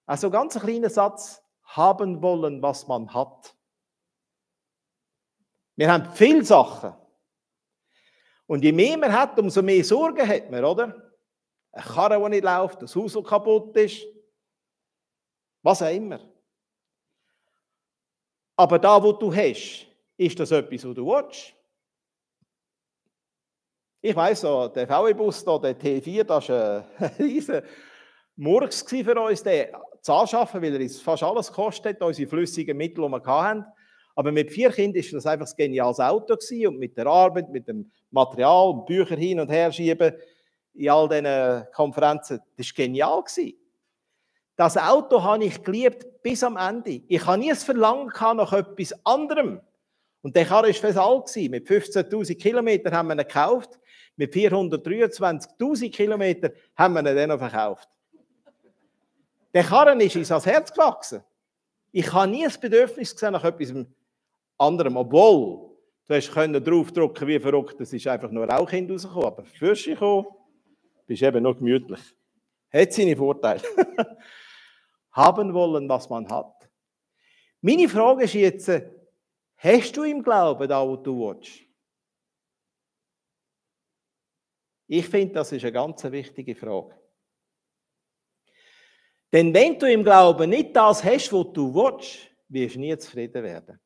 also ganz ein kleiner Satz, haben wollen, was man hat. Wir haben viele Sachen. Und je mehr man hat, umso mehr Sorgen hat man, oder? Eine Karre, die nicht läuft, ein Haus, das kaputt ist. Was auch immer. Aber da, wo du hast, ist das etwas, was du willst? Ich weiss, der VW-Bus, der T4, das war ein riesen Murks für uns, den zu anschaffen, weil er uns fast alles gekostet hat, unsere flüssigen Mittel, die wir hatten. Aber mit 4 Kindern war das einfach ein geniales Auto gewesen. Und mit der Arbeit, mit dem Material und Bücher hin und her schieben in all diesen Konferenzen, das war genial gewesen. Das Auto habe ich geliebt bis am Ende. Ich habe nie ein Verlangen nach etwas anderem. Und der Karre war fast alt. Mit 15'000 Kilometern haben wir ihn gekauft. Mit 423'000 Kilometern haben wir ihn dann noch verkauft. Der Karren ist uns ans Herz gewachsen. Ich habe nie ein Bedürfnis gesehen nach etwas anderem, obwohl du hast draufdrücken wie verrückt, es ist einfach nur Rauchkind rausgekommen, aber fürst dich gekommen, bist eben noch gemütlich. Hat seine Vorteile. Haben wollen, was man hat. Meine Frage ist jetzt, hast du im Glauben da, wo du willst? Ich finde, das ist eine ganz wichtige Frage. Denn wenn du im Glauben nicht das hast, was du willst, wirst du nie zufrieden werden.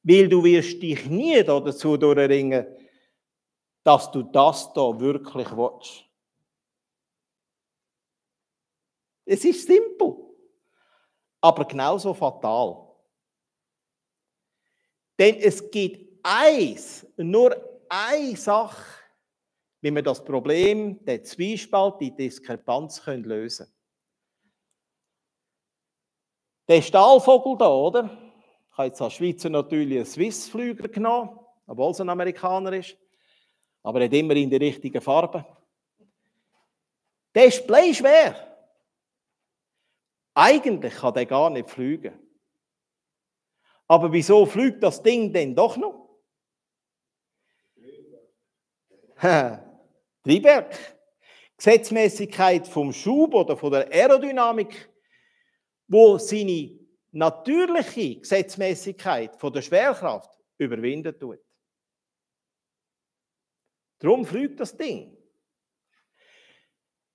Weil du wirst dich nie dazu durchringen, dass du das da wirklich willst. Es ist simpel, aber genauso fatal. Denn es gibt nur eine Sache, wie wir das Problem, den Zwiespalt, die Diskrepanz lösen können. Der Stahlvogel da, oder? Ich habe jetzt als Schweizer natürlich einen Swiss-Flüger genommen, obwohl es ein Amerikaner ist. Aber er hat immer in die richtigen Farben. Der ist bleischwer. Eigentlich kann der gar nicht fliegen. Aber wieso fliegt das Ding denn doch noch? Triebwerk. Gesetzmäßigkeit vom Schub oder von der Aerodynamik, wo seine natürliche Gesetzmäßigkeit von der Schwerkraft überwinden tut. Darum fliegt das Ding.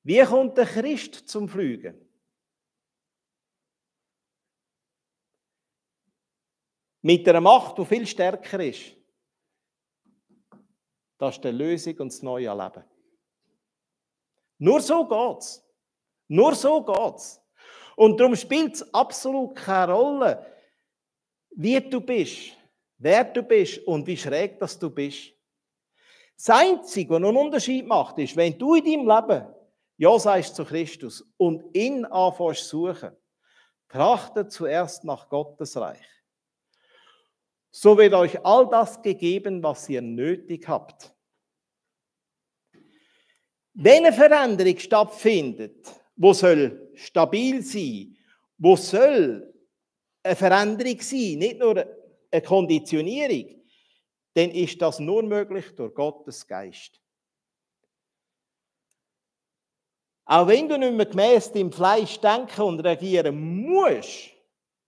Wie kommt der Christ zum Fliegen? Mit einer Macht, die viel stärker ist. Das ist die Lösung und das neue Leben. Nur so geht's. Nur so geht's. Und darum spielt es absolut keine Rolle, wie du bist, wer du bist und wie schräg das du bist. Das Einzige, was einen Unterschied macht, ist, wenn du in deinem Leben Ja sagst zu Christus und ihn anfängst zu suchen, trachtet zuerst nach Gottes Reich. So wird euch all das gegeben, was ihr nötig habt. Wenn eine Veränderung stattfindet, wo soll stabil sein, wo soll eine Veränderung sein, nicht nur eine Konditionierung, dann ist das nur möglich durch Gottes Geist. Auch wenn du nicht mehr gemäss deinem Fleisch denken und reagieren musst,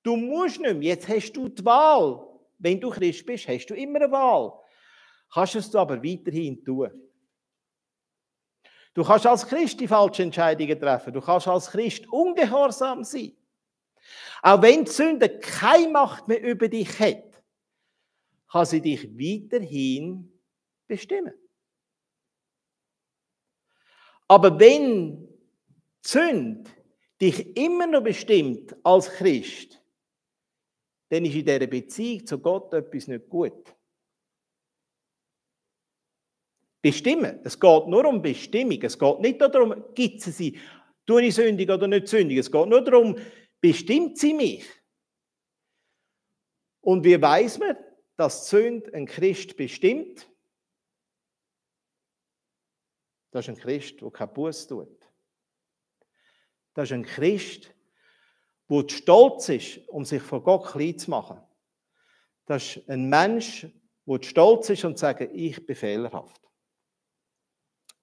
du musst nicht mehr, jetzt hast du die Wahl. Wenn du Christ bist, hast du immer eine Wahl. Kannst es aber weiterhin tun. Du kannst als Christ die falschen Entscheidungen treffen. Du kannst als Christ ungehorsam sein. Auch wenn die Sünde keine Macht mehr über dich hat, kann sie dich weiterhin bestimmen. Aber wenn die Sünde dich immer noch bestimmt als Christ, dann ist in dieser Beziehung zu Gott etwas nicht gut. Bestimmen. Es geht nur um Bestimmung. Es geht nicht darum, gibt sie sie, tue ich sündig oder nicht sündig. Es geht nur darum, bestimmt sie mich. Und wie weiss man, dass die Sünde ein Christ bestimmt? Das ist ein Christ, der keinen Buß tut. Das ist ein Christ, der stolz ist, um sich vor Gott klein zu machen. Das ist ein Mensch, der stolz ist und sagt, ich bin fehlerhaft.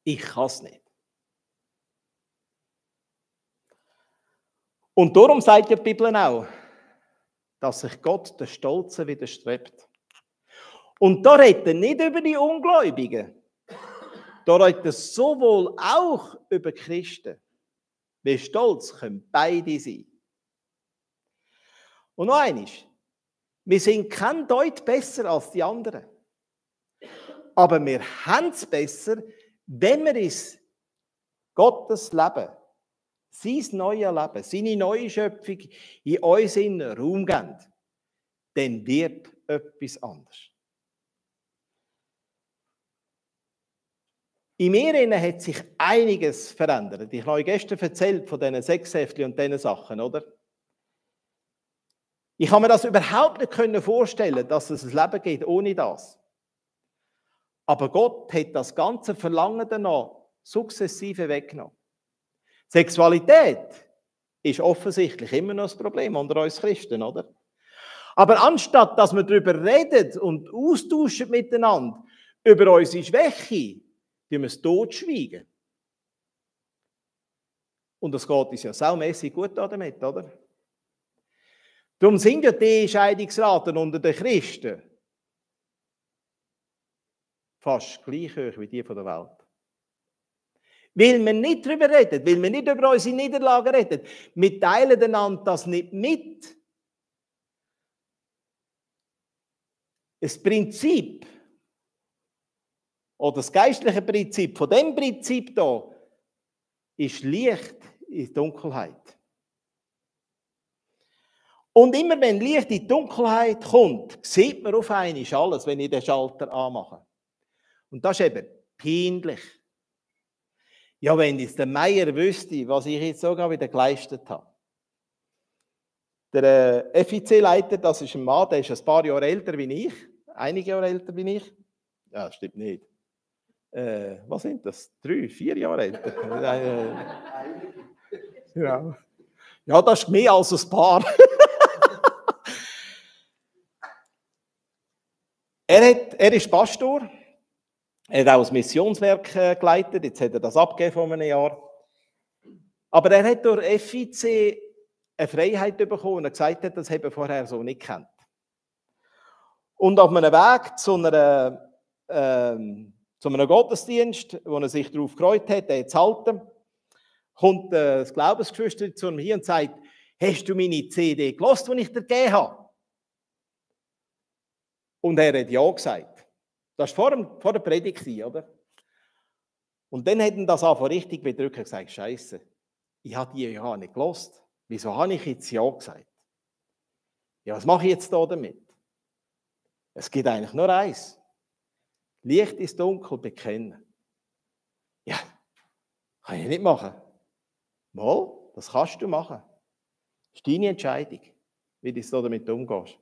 Ich kann es nicht. Und darum sagt die Bibel auch, dass sich Gott den Stolzen widerstrebt. Und da redet er nicht über die Ungläubigen. Da redet er sowohl auch über Christen. Wie stolz können beide sein. Und noch eines. Wir sind kein Deut besser als die anderen. Aber wir haben es besser, wenn wir uns Gottes Leben, sein neues Leben, seine neue Schöpfung in uns Raum geben, dann wird etwas anders. In mir hat sich einiges verändert. Ich habe euch gestern erzählt von diesen 6 Heftchen und diesen Sachen, oder? Ich kann mir das überhaupt nicht vorstellen, dass es ein Leben gibt ohne das. Aber Gott hat das ganze Verlangen danach sukzessive weggenommen. Sexualität ist offensichtlich immer noch ein Problem unter uns Christen, oder? Aber anstatt, dass wir darüber reden und austauschen miteinander, über unsere Schwäche, wir es totschweigen. Und das geht uns ja saumässig gut damit, oder? Darum sind ja die Scheidungsraten unter den Christen fast gleich hoch wie die von der Welt. Weil wir nicht darüber reden, weil wir nicht über unsere Niederlagen reden. Wir teilen einander das nicht mit. Das Prinzip oder das geistliche Prinzip von dem Prinzip hier ist Licht in Dunkelheit. Und immer wenn Licht in die Dunkelheit kommt, sieht man auf einmal alles, wenn ich den Schalter anmache. Und das ist eben peinlich. Ja, wenn jetzt der Meier wüsste, was ich jetzt sogar wieder geleistet habe. Der FIC-Leiter, das ist ein Mann, der ist ein paar Jahre älter wie ich. Einige Jahre älter wie ich. Ja, das stimmt nicht. Was sind das? 3, 4 Jahre älter. Ja. Ja, das ist mehr als ein Paar. Er ist Pastor. Er hat auch das Missionswerk geleitet. Jetzt hat er das abgegeben vor einem Jahr. Aber er hat durch FIC eine Freiheit bekommen und er gesagt hat, das habe er vorher so nicht gekannt. Und auf einem Weg zu einem Gottesdienst, wo er sich darauf gefreut hat, den zu halten, kommt das Glaubensgeschwister zu mir und sagt, hast du meine CD gehört, die ich dir gegeben habe? Und er hat ja gesagt. Das war vor der Predigt, oder? Und dann hat er das einfach richtig bedrückt und gesagt, Scheiße, ich habe die ja nicht gehört. Wieso habe ich jetzt ja gesagt? Ja, was mache ich jetzt da damit? Es gibt eigentlich nur eins. Licht ist dunkel bekennen. Ja, Kann ich nicht machen. Mal, das kannst du machen. Das ist deine Entscheidung, wie du damit umgehst.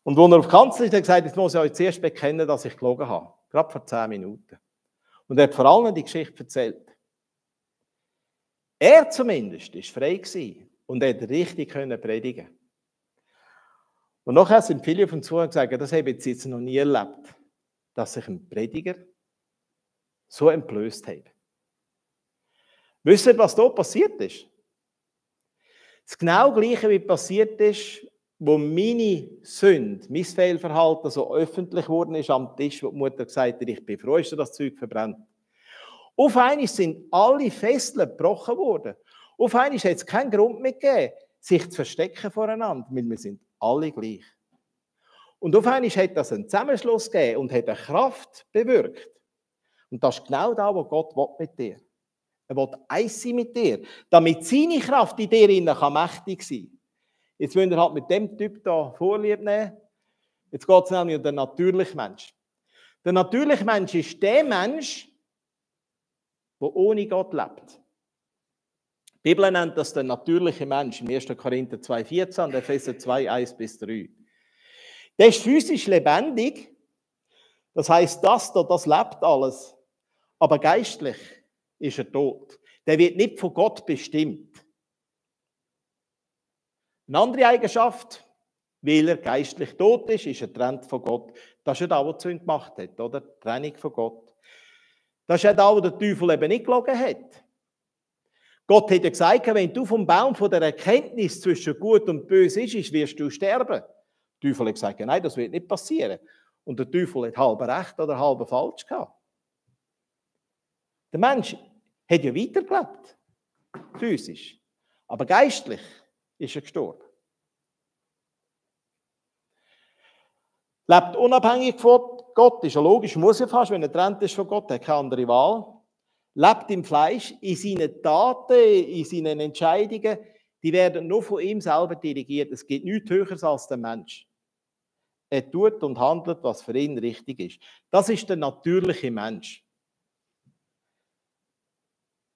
Und als er auf die Kanzel ist, hat er gesagt, jetzt muss ich euch zuerst bekennen, dass ich gelogen habe. Gerade vor 10 Minuten. Und er hat vor allem die Geschichte erzählt. Er zumindest war frei gewesen und hat richtig predigen können. Und nachher sind viele von uns gesagt, das habe ich jetzt noch nie erlebt, dass sich ein Prediger so entblößt hat. Wisst ihr, was da passiert ist? Das genau Gleiche, wie passiert ist, wo meine Sünde, mein Fehlverhalten so öffentlich geworden ist am Tisch, wo die Mutter gesagt hat, ich bin froh, dass das Zeug verbrennt. Auf einmal sind alle Fesseln gebrochen worden. Auf einmal hat es keinen Grund mehr gegeben, sich zu verstecken voreinander, weil wir sind alle gleich. Und auf einmal hat das einen Zusammenschluss gegeben und hat eine Kraft bewirkt. Und das ist genau das, was Gott mit dir will. Er will eins sein mit dir, damit seine Kraft in dir mächtig sein kann. Jetzt müsst ihr halt mit dem Typ hier Vorlieb nehmen. Jetzt geht es nämlich um den natürlichen Mensch. Der natürliche Mensch ist der Mensch, der ohne Gott lebt. Die Bibel nennt das den natürlichen Mensch im 1. Korinther 2,14 und Epheser 2,1-3. Der ist physisch lebendig, das heisst, das lebt alles, aber geistlich ist er tot. Der wird nicht von Gott bestimmt. Eine andere Eigenschaft, weil er geistlich tot ist er getrennt von Gott. Das ist ja das, was die Sünde gemacht hat, oder? Die Trennung von Gott. Das ist ja das, was der Teufel eben nicht gelogen hat. Gott hat ja gesagt, wenn du vom Baum von der Erkenntnis zwischen Gut und Böse isst, wirst du sterben. Der Teufel hat gesagt, nein, das wird nicht passieren. Und der Teufel hat halb recht oder halb falsch gehabt. Der Mensch hat ja weitergelebt, physisch, aber geistlich ist er gestorben. Lebt unabhängig von Gott, ist ja logisch, muss ja fast, wenn er getrennt ist von Gott, hat keine andere Wahl. Lebt im Fleisch, in seinen Taten, in seinen Entscheidungen, die werden nur von ihm selber dirigiert. Es gibt nichts Höheres als der Mensch. Er tut und handelt, was für ihn richtig ist. Das ist der natürliche Mensch.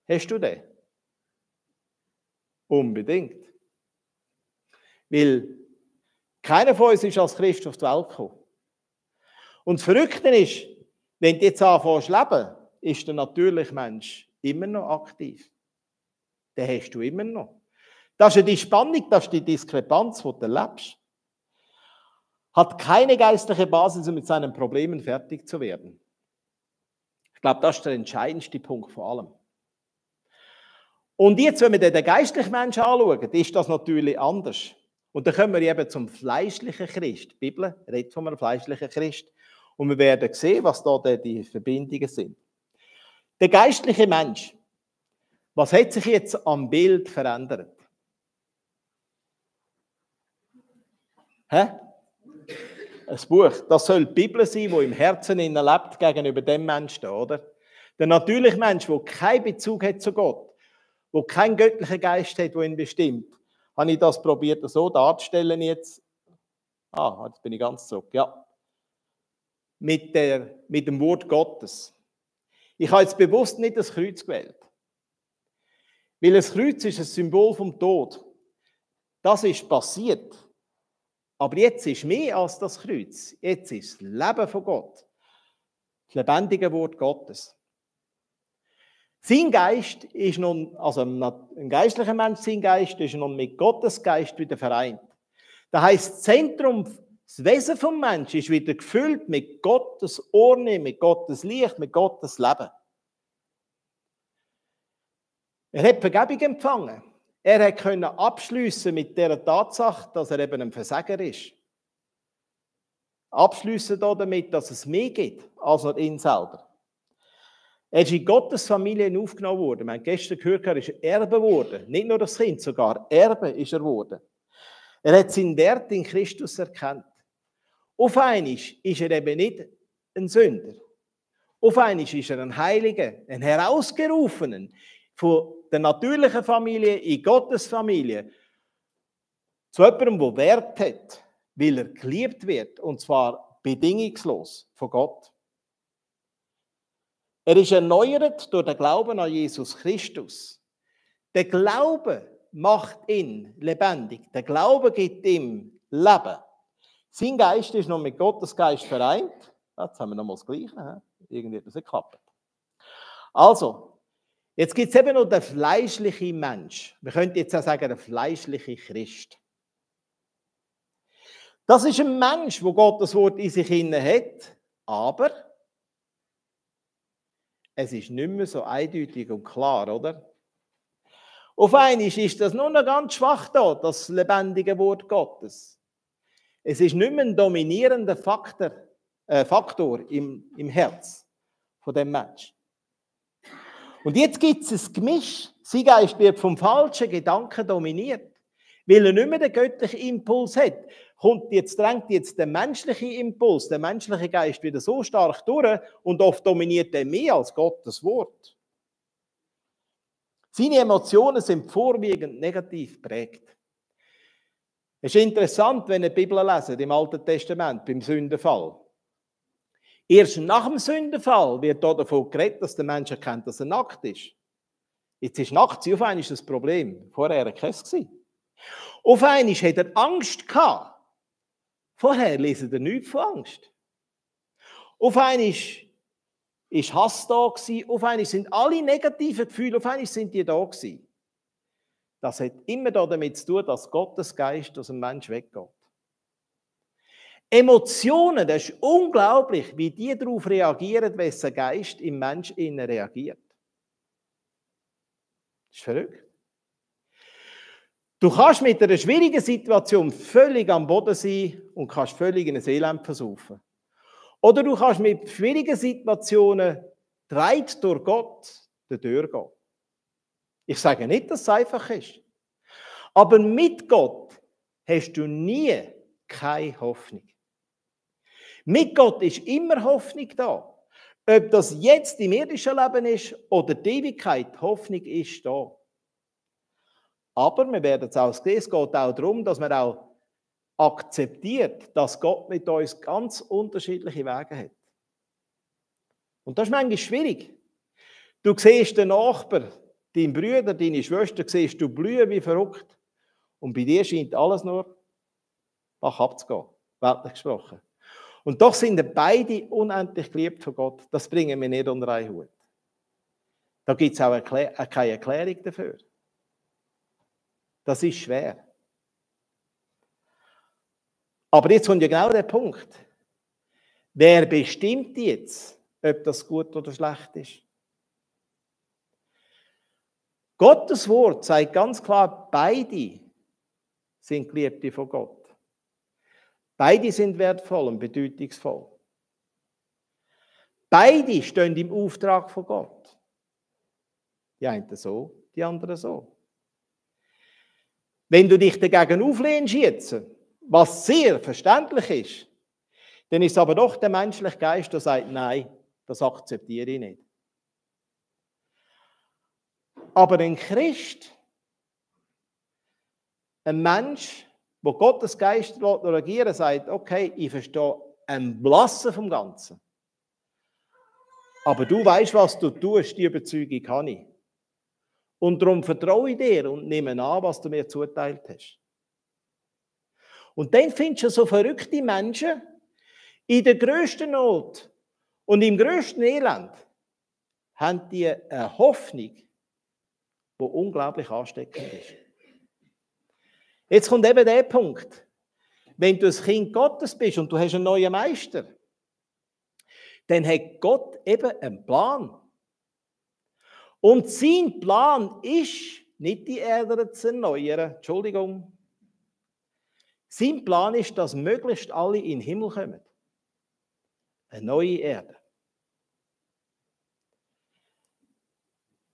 Hast du den? Unbedingt. Weil keiner von uns ist als Christ auf die Welt gekommen. Und das Verrückte ist, wenn du jetzt anfängst zu leben, ist der natürliche Mensch immer noch aktiv. Den hast du immer noch. Das ist ja die Spannung, das ist die Diskrepanz, die du erlebst. Hat keine geistliche Basis, um mit seinen Problemen fertig zu werden. Ich glaube, das ist der entscheidendste Punkt von allem. Und jetzt, wenn wir den geistlichen Menschen anschauen, ist das natürlich anders. Und dann kommen wir eben zum fleischlichen Christ. Die Bibel redet von einem fleischlichen Christ. Und wir werden sehen, was da die Verbindungen sind. Der geistliche Mensch, was hat sich jetzt am Bild verändert? Ein Buch, das soll die Bibel sein, die im Herzen lebt gegenüber dem Menschen, oder? Der natürliche Mensch, der keinen Bezug hat zu Gott, der keinen göttlichen Geist hat, der ihn bestimmt, habe ich das probiert, so darzustellen jetzt. Jetzt bin ich ganz zurück, ja. Mit dem Wort Gottes. Ich habe jetzt bewusst nicht das Kreuz gewählt. Weil das Kreuz ist ein Symbol vom Tod. Das ist passiert. Aber jetzt ist mehr als das Kreuz. Jetzt ist das Leben von Gott. Das lebendige Wort Gottes. Sein Geist ist nun, also ein geistlicher Mensch, sein Geist ist nun mit Gottes Geist wieder vereint. Das heisst, das Zentrum, das Wesen des Menschen ist wieder gefüllt mit Gottes Ordnung, mit Gottes Licht, mit Gottes Leben. Er hat Vergebung empfangen. Er konnte abschliessen mit der Tatsache, dass er eben ein Versager ist. Abschliessen damit, dass es mehr gibt als nur ihn selber. Er ist in Gottes Familie aufgenommen worden. Wir haben gestern gehört, er ist Erbe geworden. Nicht nur das Kind, sogar Erbe ist er geworden. Er hat seinen Wert in Christus erkannt. Auf einmal ist er eben nicht ein Sünder. Auf einmal ist er ein Heiliger, ein Herausgerufenen von der natürlichen Familie in Gottes Familie. Zu jemandem, der Wert hat, weil er geliebt wird, und zwar bedingungslos von Gott. Er ist erneuert durch den Glauben an Jesus Christus. Der Glaube macht ihn lebendig. Der Glaube gibt ihm Leben. Sein Geist ist noch mit Gottes Geist vereint. Jetzt haben wir noch mal das Gleiche. Irgendwie hat das nicht geklappt. Also, jetzt gibt es eben noch den fleischlichen Mensch. Wir könnten jetzt auch sagen, der fleischliche Christ. Das ist ein Mensch, der Gottes Wort in sich hat, aber es ist nicht mehr so eindeutig und klar, oder? Auf einmal ist das nur noch ganz schwach da, das lebendige Wort Gottes. Es ist nicht mehr ein dominierender Faktor im Herz von dem Menschen. Und jetzt gibt es ein Gemisch. Sein Geist wird vom falschen Gedanken dominiert, weil er nicht mehr den göttlichen Impuls hat. Drängt jetzt der menschliche Impuls, der menschliche Geist wieder so stark durch und oft dominiert er mehr als Gottes Wort. Seine Emotionen sind vorwiegend negativ geprägt. Es ist interessant, wenn ihr die Bibel lesen, im Alten Testament, beim Sündenfall. Erst nach dem Sündenfall wird hier davon geredet, dass der Mensch erkennt, dass er nackt ist. Jetzt ist nackt auf einmal das Problem. Vorher war er kein. Auf einmal hat er Angst gehabt. Vorher lesen er nichts von Angst. Auf einmal war Hass da gewesen. Auf einmal sind alle negativen Gefühle, auf einmal sind die da gewesen. Das hat immer damit zu tun, dass Gottes Geist aus dem Menschen weggeht. Emotionen, das ist unglaublich, wie die darauf reagieren, wessen Geist im Menschen innen reagiert. Das ist verrückt. Du kannst mit einer schwierigen Situation völlig am Boden sein und kannst völlig in ein Elend versaufen. Oder du kannst mit schwierigen Situationen getragen durch Gott durchgehen. Ich sage nicht, dass es einfach ist. Aber mit Gott hast du nie keine Hoffnung. Mit Gott ist immer Hoffnung da. Ob das jetzt im irdischen Leben ist oder die Ewigkeit, Hoffnung ist da. Aber wir werden es auch sehen, es geht auch darum, dass man auch akzeptiert, dass Gott mit uns ganz unterschiedliche Wege hat. Und das ist manchmal schwierig. Du siehst den Nachbar, deinen Bruder, deine Schwester, siehst du blühen wie verrückt. Und bei dir scheint alles nur nach abzugehen, weltlich gesprochen. Und doch sind beide unendlich geliebt von Gott. Das bringen wir nicht unter einen Hut. Da gibt es auch keine Erklärung dafür. Das ist schwer. Aber jetzt kommt ja genau der Punkt. Wer bestimmt jetzt, ob das gut oder schlecht ist? Gottes Wort sagt ganz klar, beide sind Geliebte von Gott. Beide sind wertvoll und bedeutungsvoll. Beide stehen im Auftrag von Gott. Die einen so, die anderen so. Wenn du dich dagegen auflehnst jetzt, was sehr verständlich ist, dann ist es aber doch der menschliche Geist, der sagt, nein, das akzeptiere ich nicht. Aber ein Christ, ein Mensch, wo Gottes Geist reagieren sagt, okay, ich verstehe ein Blassen vom Ganzen. Aber du weißt, was du tust, die Überzeugung habe ich. Und darum vertraue ich dir und nehme an, was du mir zuteilt hast. Und dann findest du so verrückte Menschen in der grössten Not und im grössten Elend haben die eine Hoffnung, die unglaublich ansteckend ist. Jetzt kommt eben der Punkt. Wenn du ein Kind Gottes bist und du hast einen neuen Meister, dann hat Gott eben einen Plan. Und sein Plan ist, nicht die Erde zu erneuern, Entschuldigung. Sein Plan ist, dass möglichst alle in den Himmel kommen. Eine neue Erde.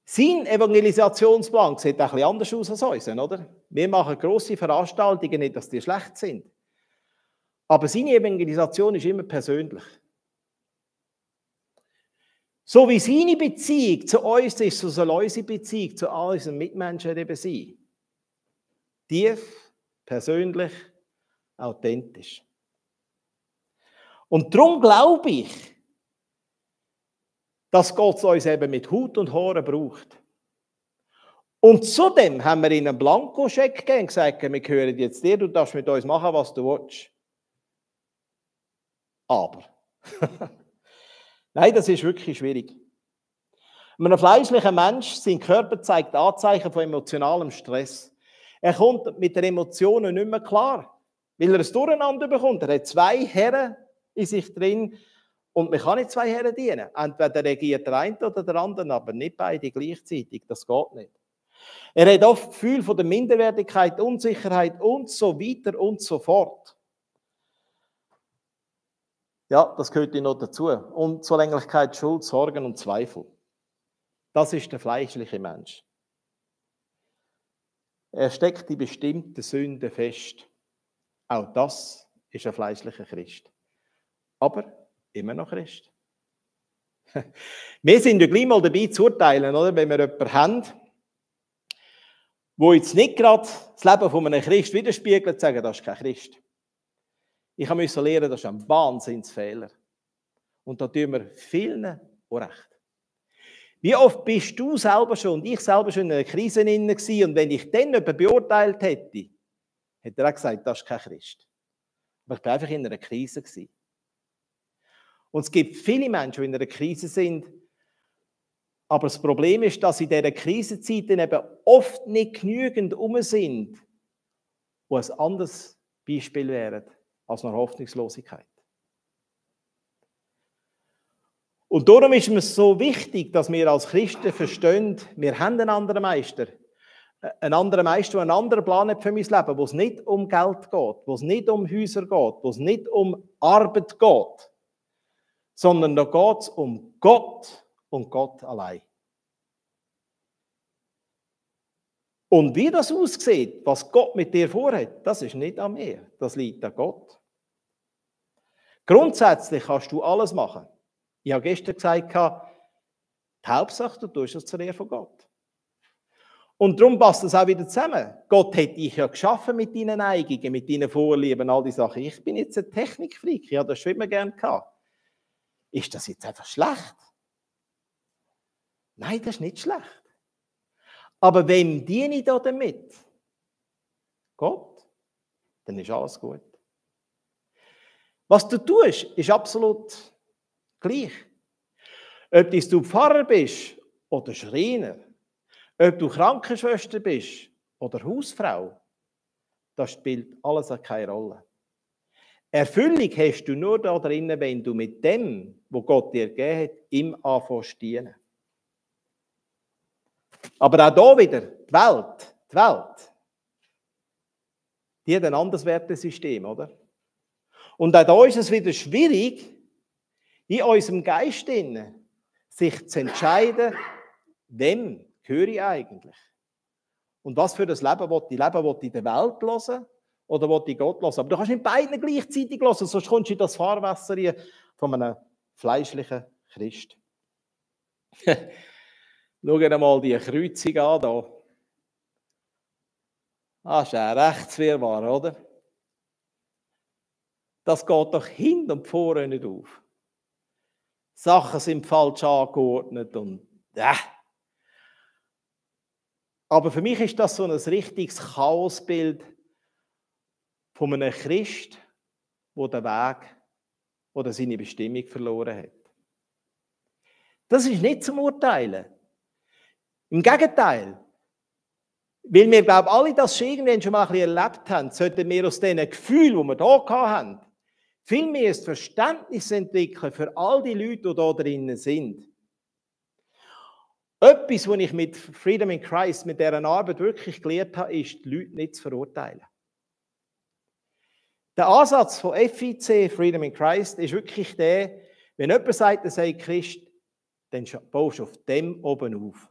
Sein Evangelisationsplan sieht ein bisschen anders aus als unser, oder? Wir machen grosse Veranstaltungen, nicht, dass die schlecht sind. Aber seine Evangelisation ist immer persönlich. So wie seine Beziehung zu uns ist, so soll unsere Beziehung zu all unseren Mitmenschen eben sein. Tief, persönlich, authentisch. Und darum glaube ich, dass Gott uns eben mit Haut und Haaren braucht. Und zudem haben wir ihnen einen Blankoscheck gegeben und gesagt, wir gehören jetzt dir, du darfst mit uns machen, was du willst. Aber, nein, das ist wirklich schwierig. Einem fleischlichen Mensch, sein Körper zeigt Anzeichen von emotionalem Stress. Er kommt mit den Emotionen nicht mehr klar, weil er ein Durcheinander bekommt. Er hat zwei Herren in sich drin und man kann nicht zwei Herren dienen. Entweder regiert der eine oder der andere, aber nicht beide gleichzeitig. Das geht nicht. Er hat oft Gefühl von der Minderwertigkeit, Unsicherheit und so weiter und so fort. Ja, das gehört noch dazu. Unzulänglichkeit, Schuld, Sorgen und Zweifel. Das ist der fleischliche Mensch. Er steckt in bestimmten Sünden fest. Auch das ist ein fleischlicher Christ. Aber immer noch Christ. Wir sind ja gleich mal dabei zu urteilen, oder? Wenn wir jemanden haben, wo jetzt nicht gerade das Leben von einem Christ widerspiegelt, sagen, das ist kein Christ. Ich musste lernen, das ist ein Wahnsinnsfehler. Und da tun wir vielen Unrecht. Wie oft bist du selber schon und ich selber schon in einer Krise gewesen, und wenn ich dann jemanden beurteilt hätte, hätte er auch gesagt, das ist kein Christ. Aber ich war einfach in einer Krise gewesen. Und es gibt viele Menschen, die in einer Krise sind, aber das Problem ist, dass in dieser Krisenzeit eben oft nicht genügend sind, die ein anderes Beispiel wären als eine Hoffnungslosigkeit. Und darum ist es so wichtig, dass wir als Christen verstehen, wir haben einen anderen Meister. Einen anderen Meister, der einen anderen Plan hat für mein Leben, wo es nicht um Geld geht, wo es nicht um Häuser geht, wo es nicht um Arbeit geht, sondern da geht es um Gott und Gott allein. Und wie das aussieht, was Gott mit dir vorhat, das ist nicht an mir, das liegt an Gott. Grundsätzlich kannst du alles machen. Ich habe gestern gesagt, die Hauptsache, du tust es zur Ehre von Gott. Und darum passt das auch wieder zusammen. Gott hat dich ja geschaffen mit deinen Neigungen, mit deinen Vorlieben, all die Sachen. Ich bin jetzt ein Technikfreak, ich habe das schon immer gerne gehabt. Ist das jetzt einfach schlecht? Nein, das ist nicht schlecht. Aber wem diene ich da damit? Gott? Dann ist alles gut. Was du tust, ist absolut gleich. Ob du Pfarrer bist oder Schreiner, ob du Krankenschwester bist oder Hausfrau, das spielt alles keine Rolle. Erfüllung hast du nur da drinnen, wenn du mit dem, was Gott dir gegeben hat, ihm anfängst zu dienen. Aber auch hier wieder, die Welt, die hat ein anderes Wertesystem, oder? Und auch da ist es wieder schwierig, in unserem Geist sich zu entscheiden, wem gehöre ich eigentlich? Und was für das Leben will ich leben? Will ich in der Welt hören oder will ich Gott hören? Aber du kannst nicht beiden gleichzeitig hören, sonst kommst du in das Fahrwasser von einem fleischlichen Christ. Schau dir mal die Kreuzung an hier. Das ist ein Rechtswirrwarr, oder? Das geht doch hinten und vorne nicht auf. Sachen sind falsch angeordnet und Aber für mich ist das so ein richtiges Chaosbild von einem Christ, der den Weg oder seine Bestimmung verloren hat. Das ist nicht zum Urteilen. Im Gegenteil. Weil wir, glaube ich, alle das schon irgendwann schon mal ein bisschen erlebt haben, sollten wir aus diesen Gefühlen, die wir hier hatten, viel mehr das Verständnis entwickeln für all die Leute, die da drinnen sind. Etwas, was ich mit Freedom in Christ, mit dieser Arbeit wirklich gelernt habe, ist, die Leute nicht zu verurteilen. Der Ansatz von FIC, Freedom in Christ, ist wirklich der, wenn jemand sagt, er sei Christ, dann baust du auf dem oben auf.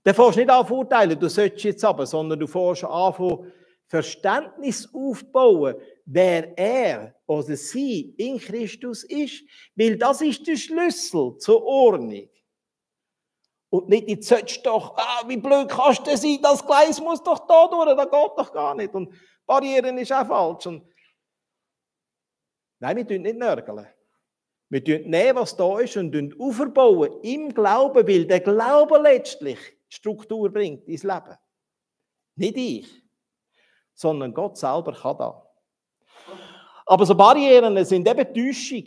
Dann fährst du nicht an verurteilen, du sollst jetzt aber, sondern du fährst an Verständnis aufbauen, wer er oder sie in Christus ist, weil das ist der Schlüssel zur Ordnung. Und nicht, jetzt sollst du doch, wie blöd kannst du sein, das Gleis muss doch da durch, das geht doch gar nicht. Und Barrieren ist auch falsch. Und nein, wir tun nicht nörgeln. Wir nehmen, was da ist, und aufbauen im Glauben, weil der Glaube letztlich Struktur bringt ins Leben. Nicht ich, sondern Gott selber kann das. Aber so Barrieren sind eben Täuschung.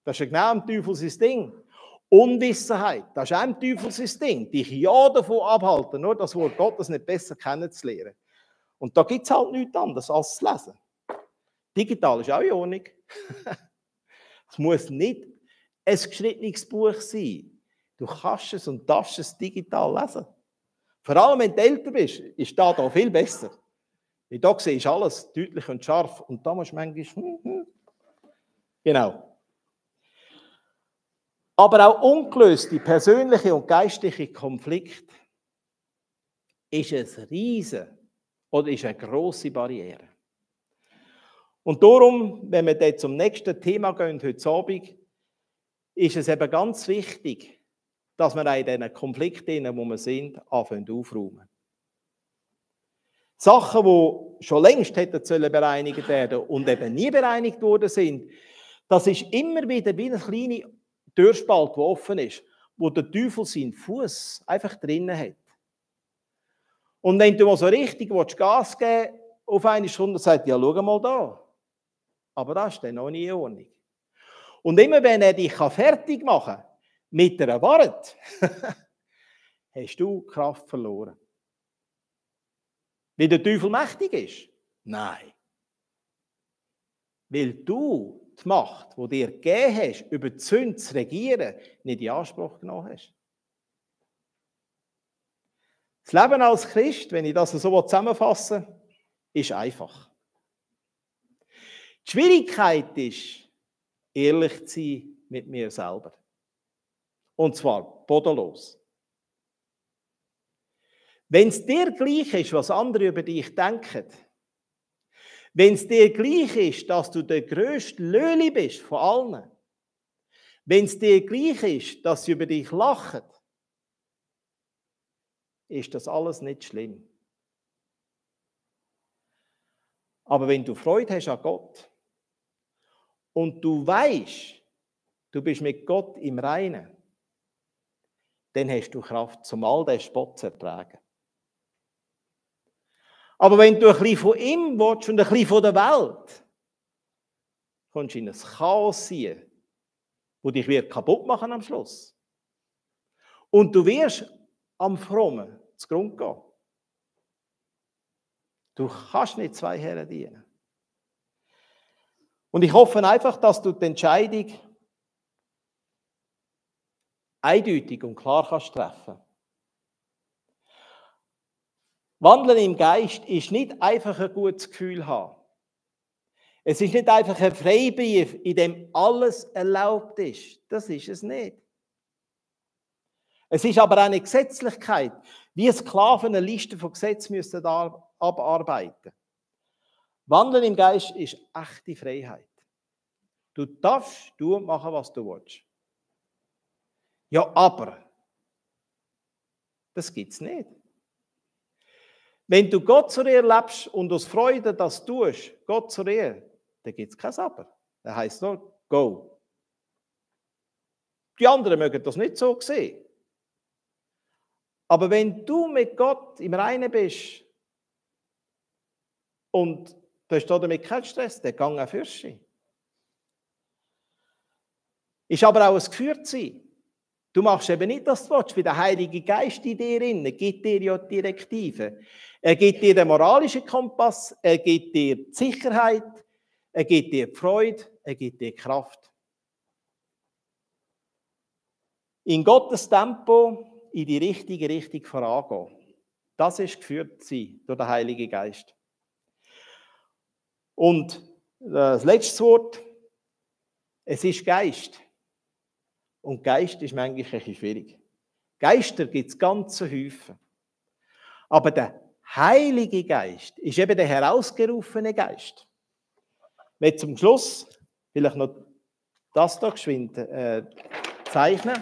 Das ist ja genau im Teufel sein Ding. Unwissenheit, das ist auch im Teufel sein Ding. Dich ja davon abhalten, nur das Wort Gottes nicht besser kennenzulernen. Und da gibt es halt nichts anderes als zu lesen. Digital ist auch in Ordnung. Es muss nicht ein geschriebenes Buch sein. Du kannst es und darfst es digital lesen. Vor allem, wenn du älter bist, ist das da viel besser. Weil da siehst du alles deutlich und scharf. Und da musst du manchmal... Genau. Aber auch ungelöste persönliche und geistliche Konflikte ist ein riesen oder ist eine grosse Barriere. Und darum, wenn wir dann zum nächsten Thema gehen, heute Abend, ist es eben ganz wichtig, dass wir auch in diesen Konflikten, wo wir sind, anfangen aufräumen. Sachen, die schon längst hätten bereinigt werden und eben nie bereinigt worden sind, das ist immer wieder wie eine kleine Türspalt, die offen ist, wo der Teufel seinen Fuß einfach drinnen hat. Und wenn du mal so richtig Gas geben willst, auf eine Stunde sagt, ja, schau mal da. Aber das ist dann noch nie in Ordnung. Und immer wenn er dich fertig machen kann, mit einer Wart, hast du Kraft verloren. Weil der Teufel mächtig ist? Nein. Weil du die Macht, die dir gegeben hast, über die Sünde zu regieren, nicht in Anspruch genommen hast. Das Leben als Christ, wenn ich das so zusammenfasse, ist einfach. Die Schwierigkeit ist, ehrlich zu sein mit mir selber. Und zwar bodenlos. Wenn es dir gleich ist, was andere über dich denken, wenn es dir gleich ist, dass du der grösste Löli bist von allen, wenn es dir gleich ist, dass sie über dich lachen, ist das alles nicht schlimm. Aber wenn du Freude hast an Gott und du weißt, du bist mit Gott im Reinen, dann hast du Kraft, um all diesen Spott zu ertragen. Aber wenn du ein bisschen von ihm willst und ein bisschen von der Welt, kommst du in ein Chaos ziehen, das dich wird kaputt machen am Schluss. Und du wirst am Frommen zugrunde gehen. Du kannst nicht zwei Herren dienen. Und ich hoffe einfach, dass du die Entscheidung eindeutig und klar kannst treffen. Wandeln im Geist ist nicht einfach ein gutes Gefühl haben. Es ist nicht einfach ein Freibrief, in dem alles erlaubt ist. Das ist es nicht. Es ist aber eine Gesetzlichkeit, wie Sklaven eine Liste von Gesetzen müssen abarbeiten. Wandeln im Geist ist echte Freiheit. Du darfst tun und machen, was du willst. Ja, aber das gibt es nicht. Wenn du Gott zur Ehre lebst und aus Freude das tust, Gott zur Ehre, dann gibt es kein Aber. Das heisst nur, go. Die anderen mögen das nicht so sehen. Aber wenn du mit Gott im Reinen bist und du hast damit keinen Stress, dann gang auch für sie. Ist aber auch ein Geführtsein. Du machst eben nicht, was du willst, weil der Heilige Geist in dir drin gibt dir ja Direktiven. Er gibt dir den moralischen Kompass, er gibt dir die Sicherheit, er gibt dir die Freude, er gibt dir die Kraft. In Gottes Tempo in die richtige Richtung vorangehen. Das ist geführt sein durch den Heiligen Geist. Und das letzte Wort, es ist Geist. Und Geist ist manchmal ein bisschen schwierig. Geister gibt es ganze Häufen. Aber der Heilige Geist ist eben der herausgerufene Geist. Ich will zum Schluss vielleicht noch das hier geschwind zeichnen.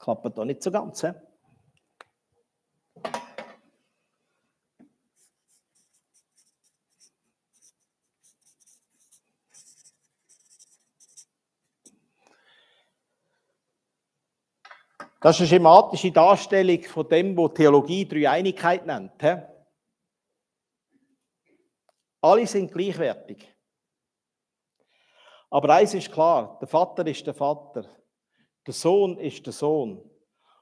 Klappt da nicht so ganz, he? Das ist eine schematische Darstellung von dem, was Theologie Dreieinigkeit nennt. He? Alle sind gleichwertig. Aber eins ist klar, der Vater ist der Vater, der Sohn ist der Sohn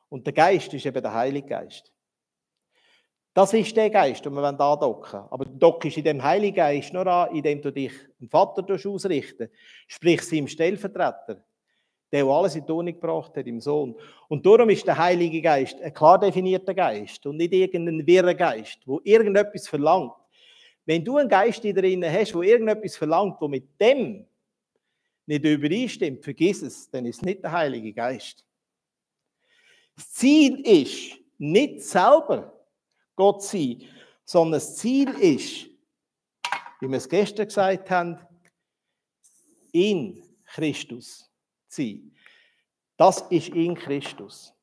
und der Geist ist eben der Heilige Geist. Das ist der Geist, den wir andocken wollen. Aber du dockst in dem Heiligen Geist nur an, indem du dich dem Vater ausrichten, sprich seinem Stellvertreter, der alles in die Ordnung gebracht hat, im Sohn. Und darum ist der Heilige Geist ein klar definierter Geist und nicht irgendein wirrer Geist, der irgendetwas verlangt. Wenn du einen Geist in dir drin hast, der irgendetwas verlangt, der mit dem nicht übereinstimmt, vergiss es, dann ist es nicht der Heilige Geist. Das Ziel ist nicht selber Gott sein, sondern das Ziel ist, wie wir es gestern gesagt haben, in Christus sein. Das ist in Christus.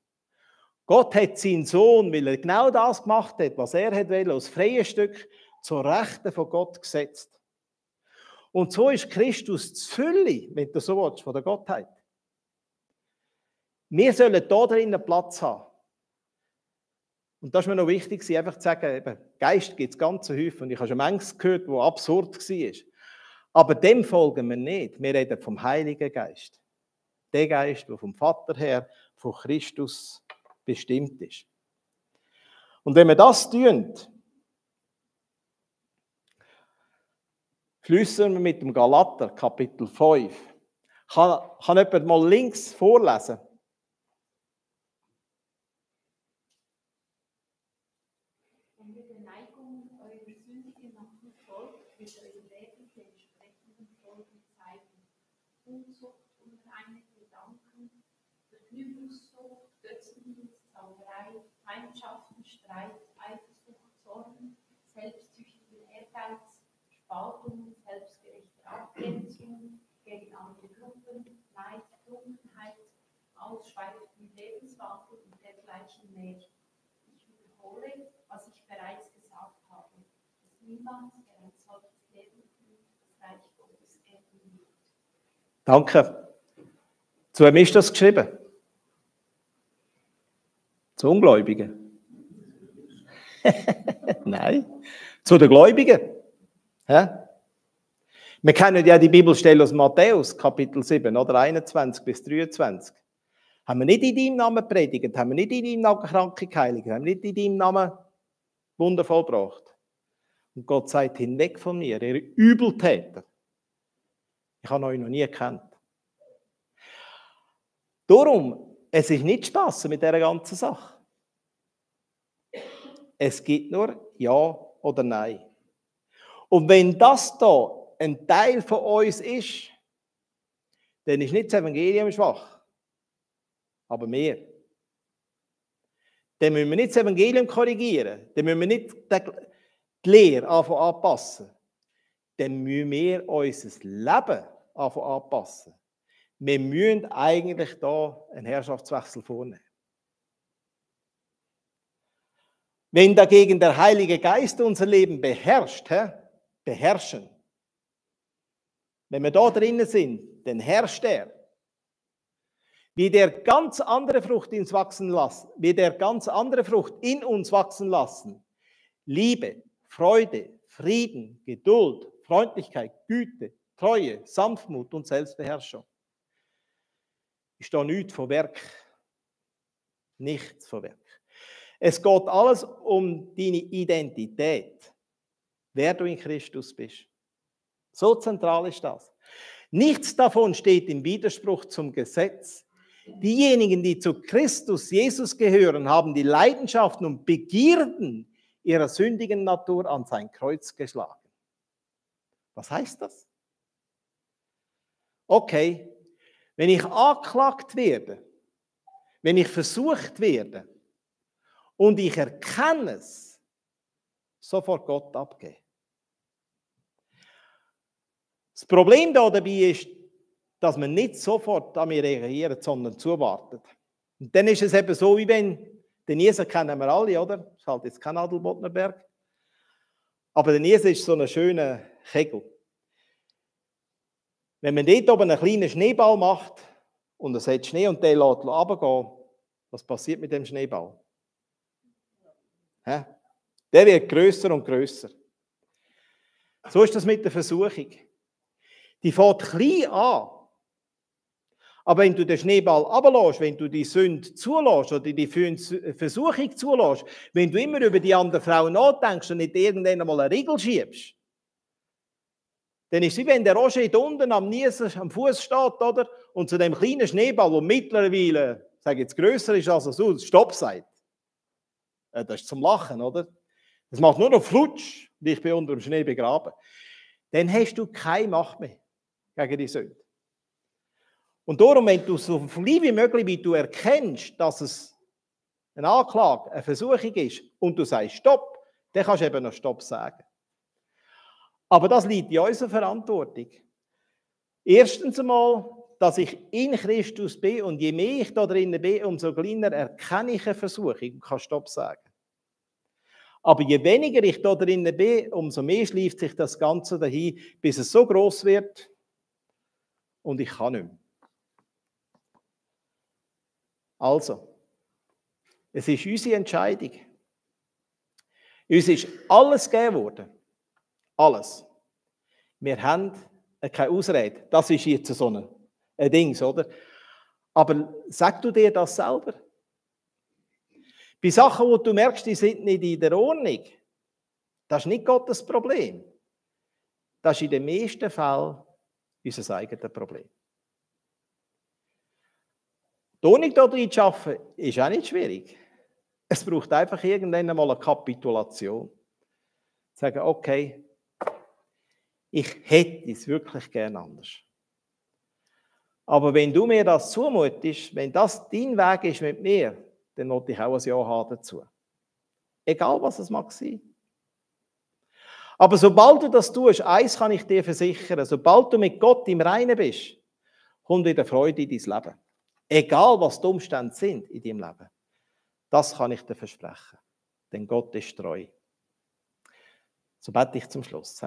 Gott hat seinen Sohn, weil er genau das gemacht hat, was er wollte, aus freien Stück zur Rechten von Gott gesetzt. Und so ist Christus die Fülle, wenn du so willst, von der Gottheit. Wir sollen da drinnen Platz haben. Und das ist mir noch wichtig, einfach zu sagen, eben, Geist gibt es ganz häufig. Und ich habe schon manches gehört, wo absurd war. Aber dem folgen wir nicht. Wir reden vom Heiligen Geist. Der Geist, der vom Vater her, von Christus bestimmt ist. Und wenn wir das tun, schließen wir mit dem Galater, Kapitel 5. Kann jemand mal links vorlesen? Wenn ihr den Neigungen eurer sündigen Natur folgt, wird euer Leben die entsprechenden Folgen zeigen. Unzucht, unreine Gedanken, Vergnügungssucht, Götzendienst, Zauberei, Feindschaften, Streit, Eifersucht, Zorn, selbstsüchtiger Ehrgeiz, Spaltungen, selbstgerechte Abgrenzung gegen andere Gruppen, Neid, Trunkenheit, ausschweifenden Lebenswandel und dergleichen mehr. Ich wiederhole, was ich bereits gesagt habe, dass niemand, der ein solches Leben führt, das Reich Gottes erben wird. Danke. Zu wem ist das geschrieben? Zu Ungläubigen? Nein, zu den Gläubigen. Ja? Wir kennen ja die Bibelstelle aus Matthäus, Kapitel 7, oder 21 bis 23. Haben wir nicht in deinem Namen predigt, haben wir nicht in deinem Namen Kranke geheiligt, haben wir nicht in deinem Namen Wunder vollbracht. Und Gott sagt, hinweg von mir, ihr Übeltäter. Ich habe euch noch nie gekannt. Darum, es ist nicht Spaß mit dieser ganzen Sache. Es gibt nur Ja oder Nein. Und wenn das da ein Teil von uns ist, dann ist nicht das Evangelium schwach, aber mehr. Dann müssen wir nicht das Evangelium korrigieren, dann müssen wir nicht die Lehre anpassen, dann müssen wir unser Leben anpassen. Wir müssen eigentlich da einen Herrschaftswechsel vornehmen. Wenn dagegen der Heilige Geist unser Leben beherrscht, beherrschen, wenn wir da drinnen sind, dann herrscht er. Wie der ganz andere Frucht in uns wachsen lassen. Liebe, Freude, Frieden, Geduld, Freundlichkeit, Güte, Treue, Sanftmut und Selbstbeherrschung. Ist da nichts von Werk. Nichts von Werk. Es geht alles um deine Identität, wer du in Christus bist. So zentral ist das. Nichts davon steht im Widerspruch zum Gesetz. Diejenigen, die zu Christus Jesus gehören, haben die Leidenschaften und Begierden ihrer sündigen Natur an sein Kreuz geschlagen. Was heißt das? Okay, wenn ich angeklagt werde, wenn ich versucht werde und ich erkenne es, sofort Gott abgeben. Das Problem dabei ist, dass man nicht sofort an mir reagiert, sondern zuwartet. Und dann ist es eben so, wie wenn, den Niesen kennen wir alle, oder? Das ist halt jetzt kein Adelbodner Berg. Aber der Niesen ist so ein schöner Kegel. Wenn man dort oben einen kleinen Schneeball macht und es hat Schnee und der lässt runtergehen, was passiert mit dem Schneeball? Der wird grösser und grösser. So ist das mit der Versuchung. Die fängt klein an. Aber wenn du den Schneeball runterlässt, wenn du die Sünde zulässt oder die Versuchung zulässt, wenn du immer über die andere Frau nachdenkst und nicht irgendwann einmal einen Riegel schiebst, dann ist es wie wenn der Roger da unten am Niesen, am Fuß steht, oder? Und zu dem kleinen Schneeball, der mittlerweile, sage jetzt, grösser ist als so, Stopp sagt. Das ist zum Lachen, oder? Das macht nur noch Flutsch und ich bin unter dem Schnee begraben. Dann hast du keine Macht mehr gegen die Sünde. Und darum, wenn du so viel wie möglich, wie du erkennst, dass es eine Anklage, eine Versuchung ist und du sagst Stopp, dann kannst du eben noch Stopp sagen. Aber das liegt in unserer Verantwortung. Erstens einmal, dass ich in Christus bin und je mehr ich da drinnen bin, umso kleiner erkenne ich eine Versuchung und kann Stopp sagen. Aber je weniger ich da drinnen bin, umso mehr schleift sich das Ganze dahin, bis es so groß wird und ich kann nicht mehr. Also, es ist unsere Entscheidung. Uns ist alles gegeben worden. Alles. Wir haben keine Ausrede. Das ist jetzt so ein Ding, oder? Aber sag du dir das selber? Bei Sachen, wo du merkst, die sind nicht in der Ordnung, das ist nicht Gottes Problem. Das ist in den meisten Fällen unser eigenes Problem. Die Ordnung da drin zu schaffen, ist auch nicht schwierig. Es braucht einfach irgendwann einmal eine Kapitulation. Sagen, okay, ich hätte es wirklich gerne anders. Aber wenn du mir das zumutest, wenn das dein Weg ist mit mir, dann wollte ich auch ein Ja haben dazu. Egal, was es mag sein. Aber sobald du das tust, eins kann ich dir versichern, sobald du mit Gott im Reinen bist, kommt wieder Freude in dein Leben. Egal, was die Umstände sind in deinem Leben. Das kann ich dir versprechen. Denn Gott ist treu. So bete ich zum Schluss.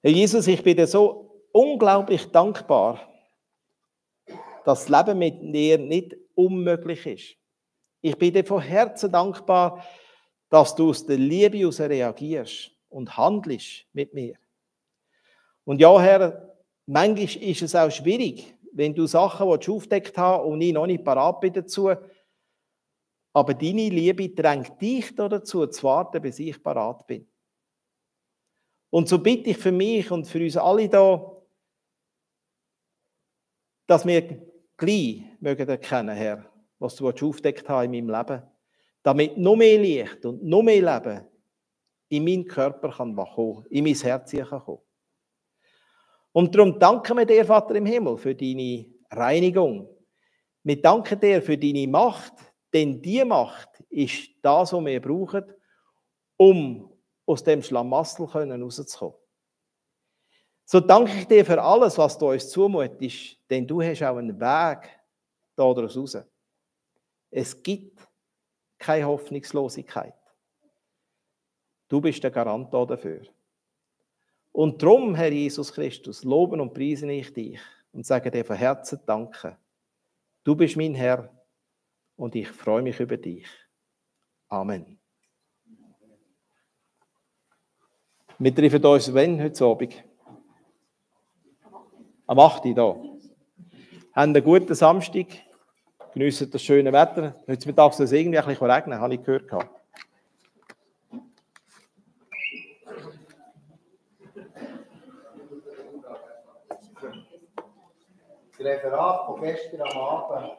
Herr Jesus, ich bin dir so unglaublich dankbar, dass das Leben mit dir nicht unmöglich ist. Ich bin dir von Herzen dankbar, dass du aus der Liebe heraus reagierst und handelst mit mir. Und ja, Herr, manchmal ist es auch schwierig, wenn du Sachen aufgedeckt hast und ich noch nicht parat bin dazu. Aber deine Liebe drängt dich dazu, zu warten, bis ich parat bin. Und so bitte ich für mich und für uns alle da, dass wir gleich mögen erkennen, Herr, was du aufgedeckt hast in meinem Leben, damit noch mehr Licht und noch mehr Leben in meinen Körper kann kommen, in mein Herz kann kommen. Und darum danken wir dir, Vater im Himmel, für deine Reinigung. Wir danken dir für deine Macht, denn die Macht ist das, was wir brauchen, um aus dem Schlamassel rauszukommen. So danke ich dir für alles, was du uns zumutest, denn du hast auch einen Weg daraus raus. Es gibt keine Hoffnungslosigkeit. Du bist der Garant dafür. Und darum, Herr Jesus Christus, loben und preisen ich dich und sage dir von Herzen Danke. Du bist mein Herr und ich freue mich über dich. Amen. Wir treffen uns wann heute Abend? Am 8. Uhr da. Haben einen guten Samstag. Geniessen das schöne Wetter. Heute Mittag soll es irgendwie ein bisschen regnen, habe ich gehört. Das Referat von gestern am Abend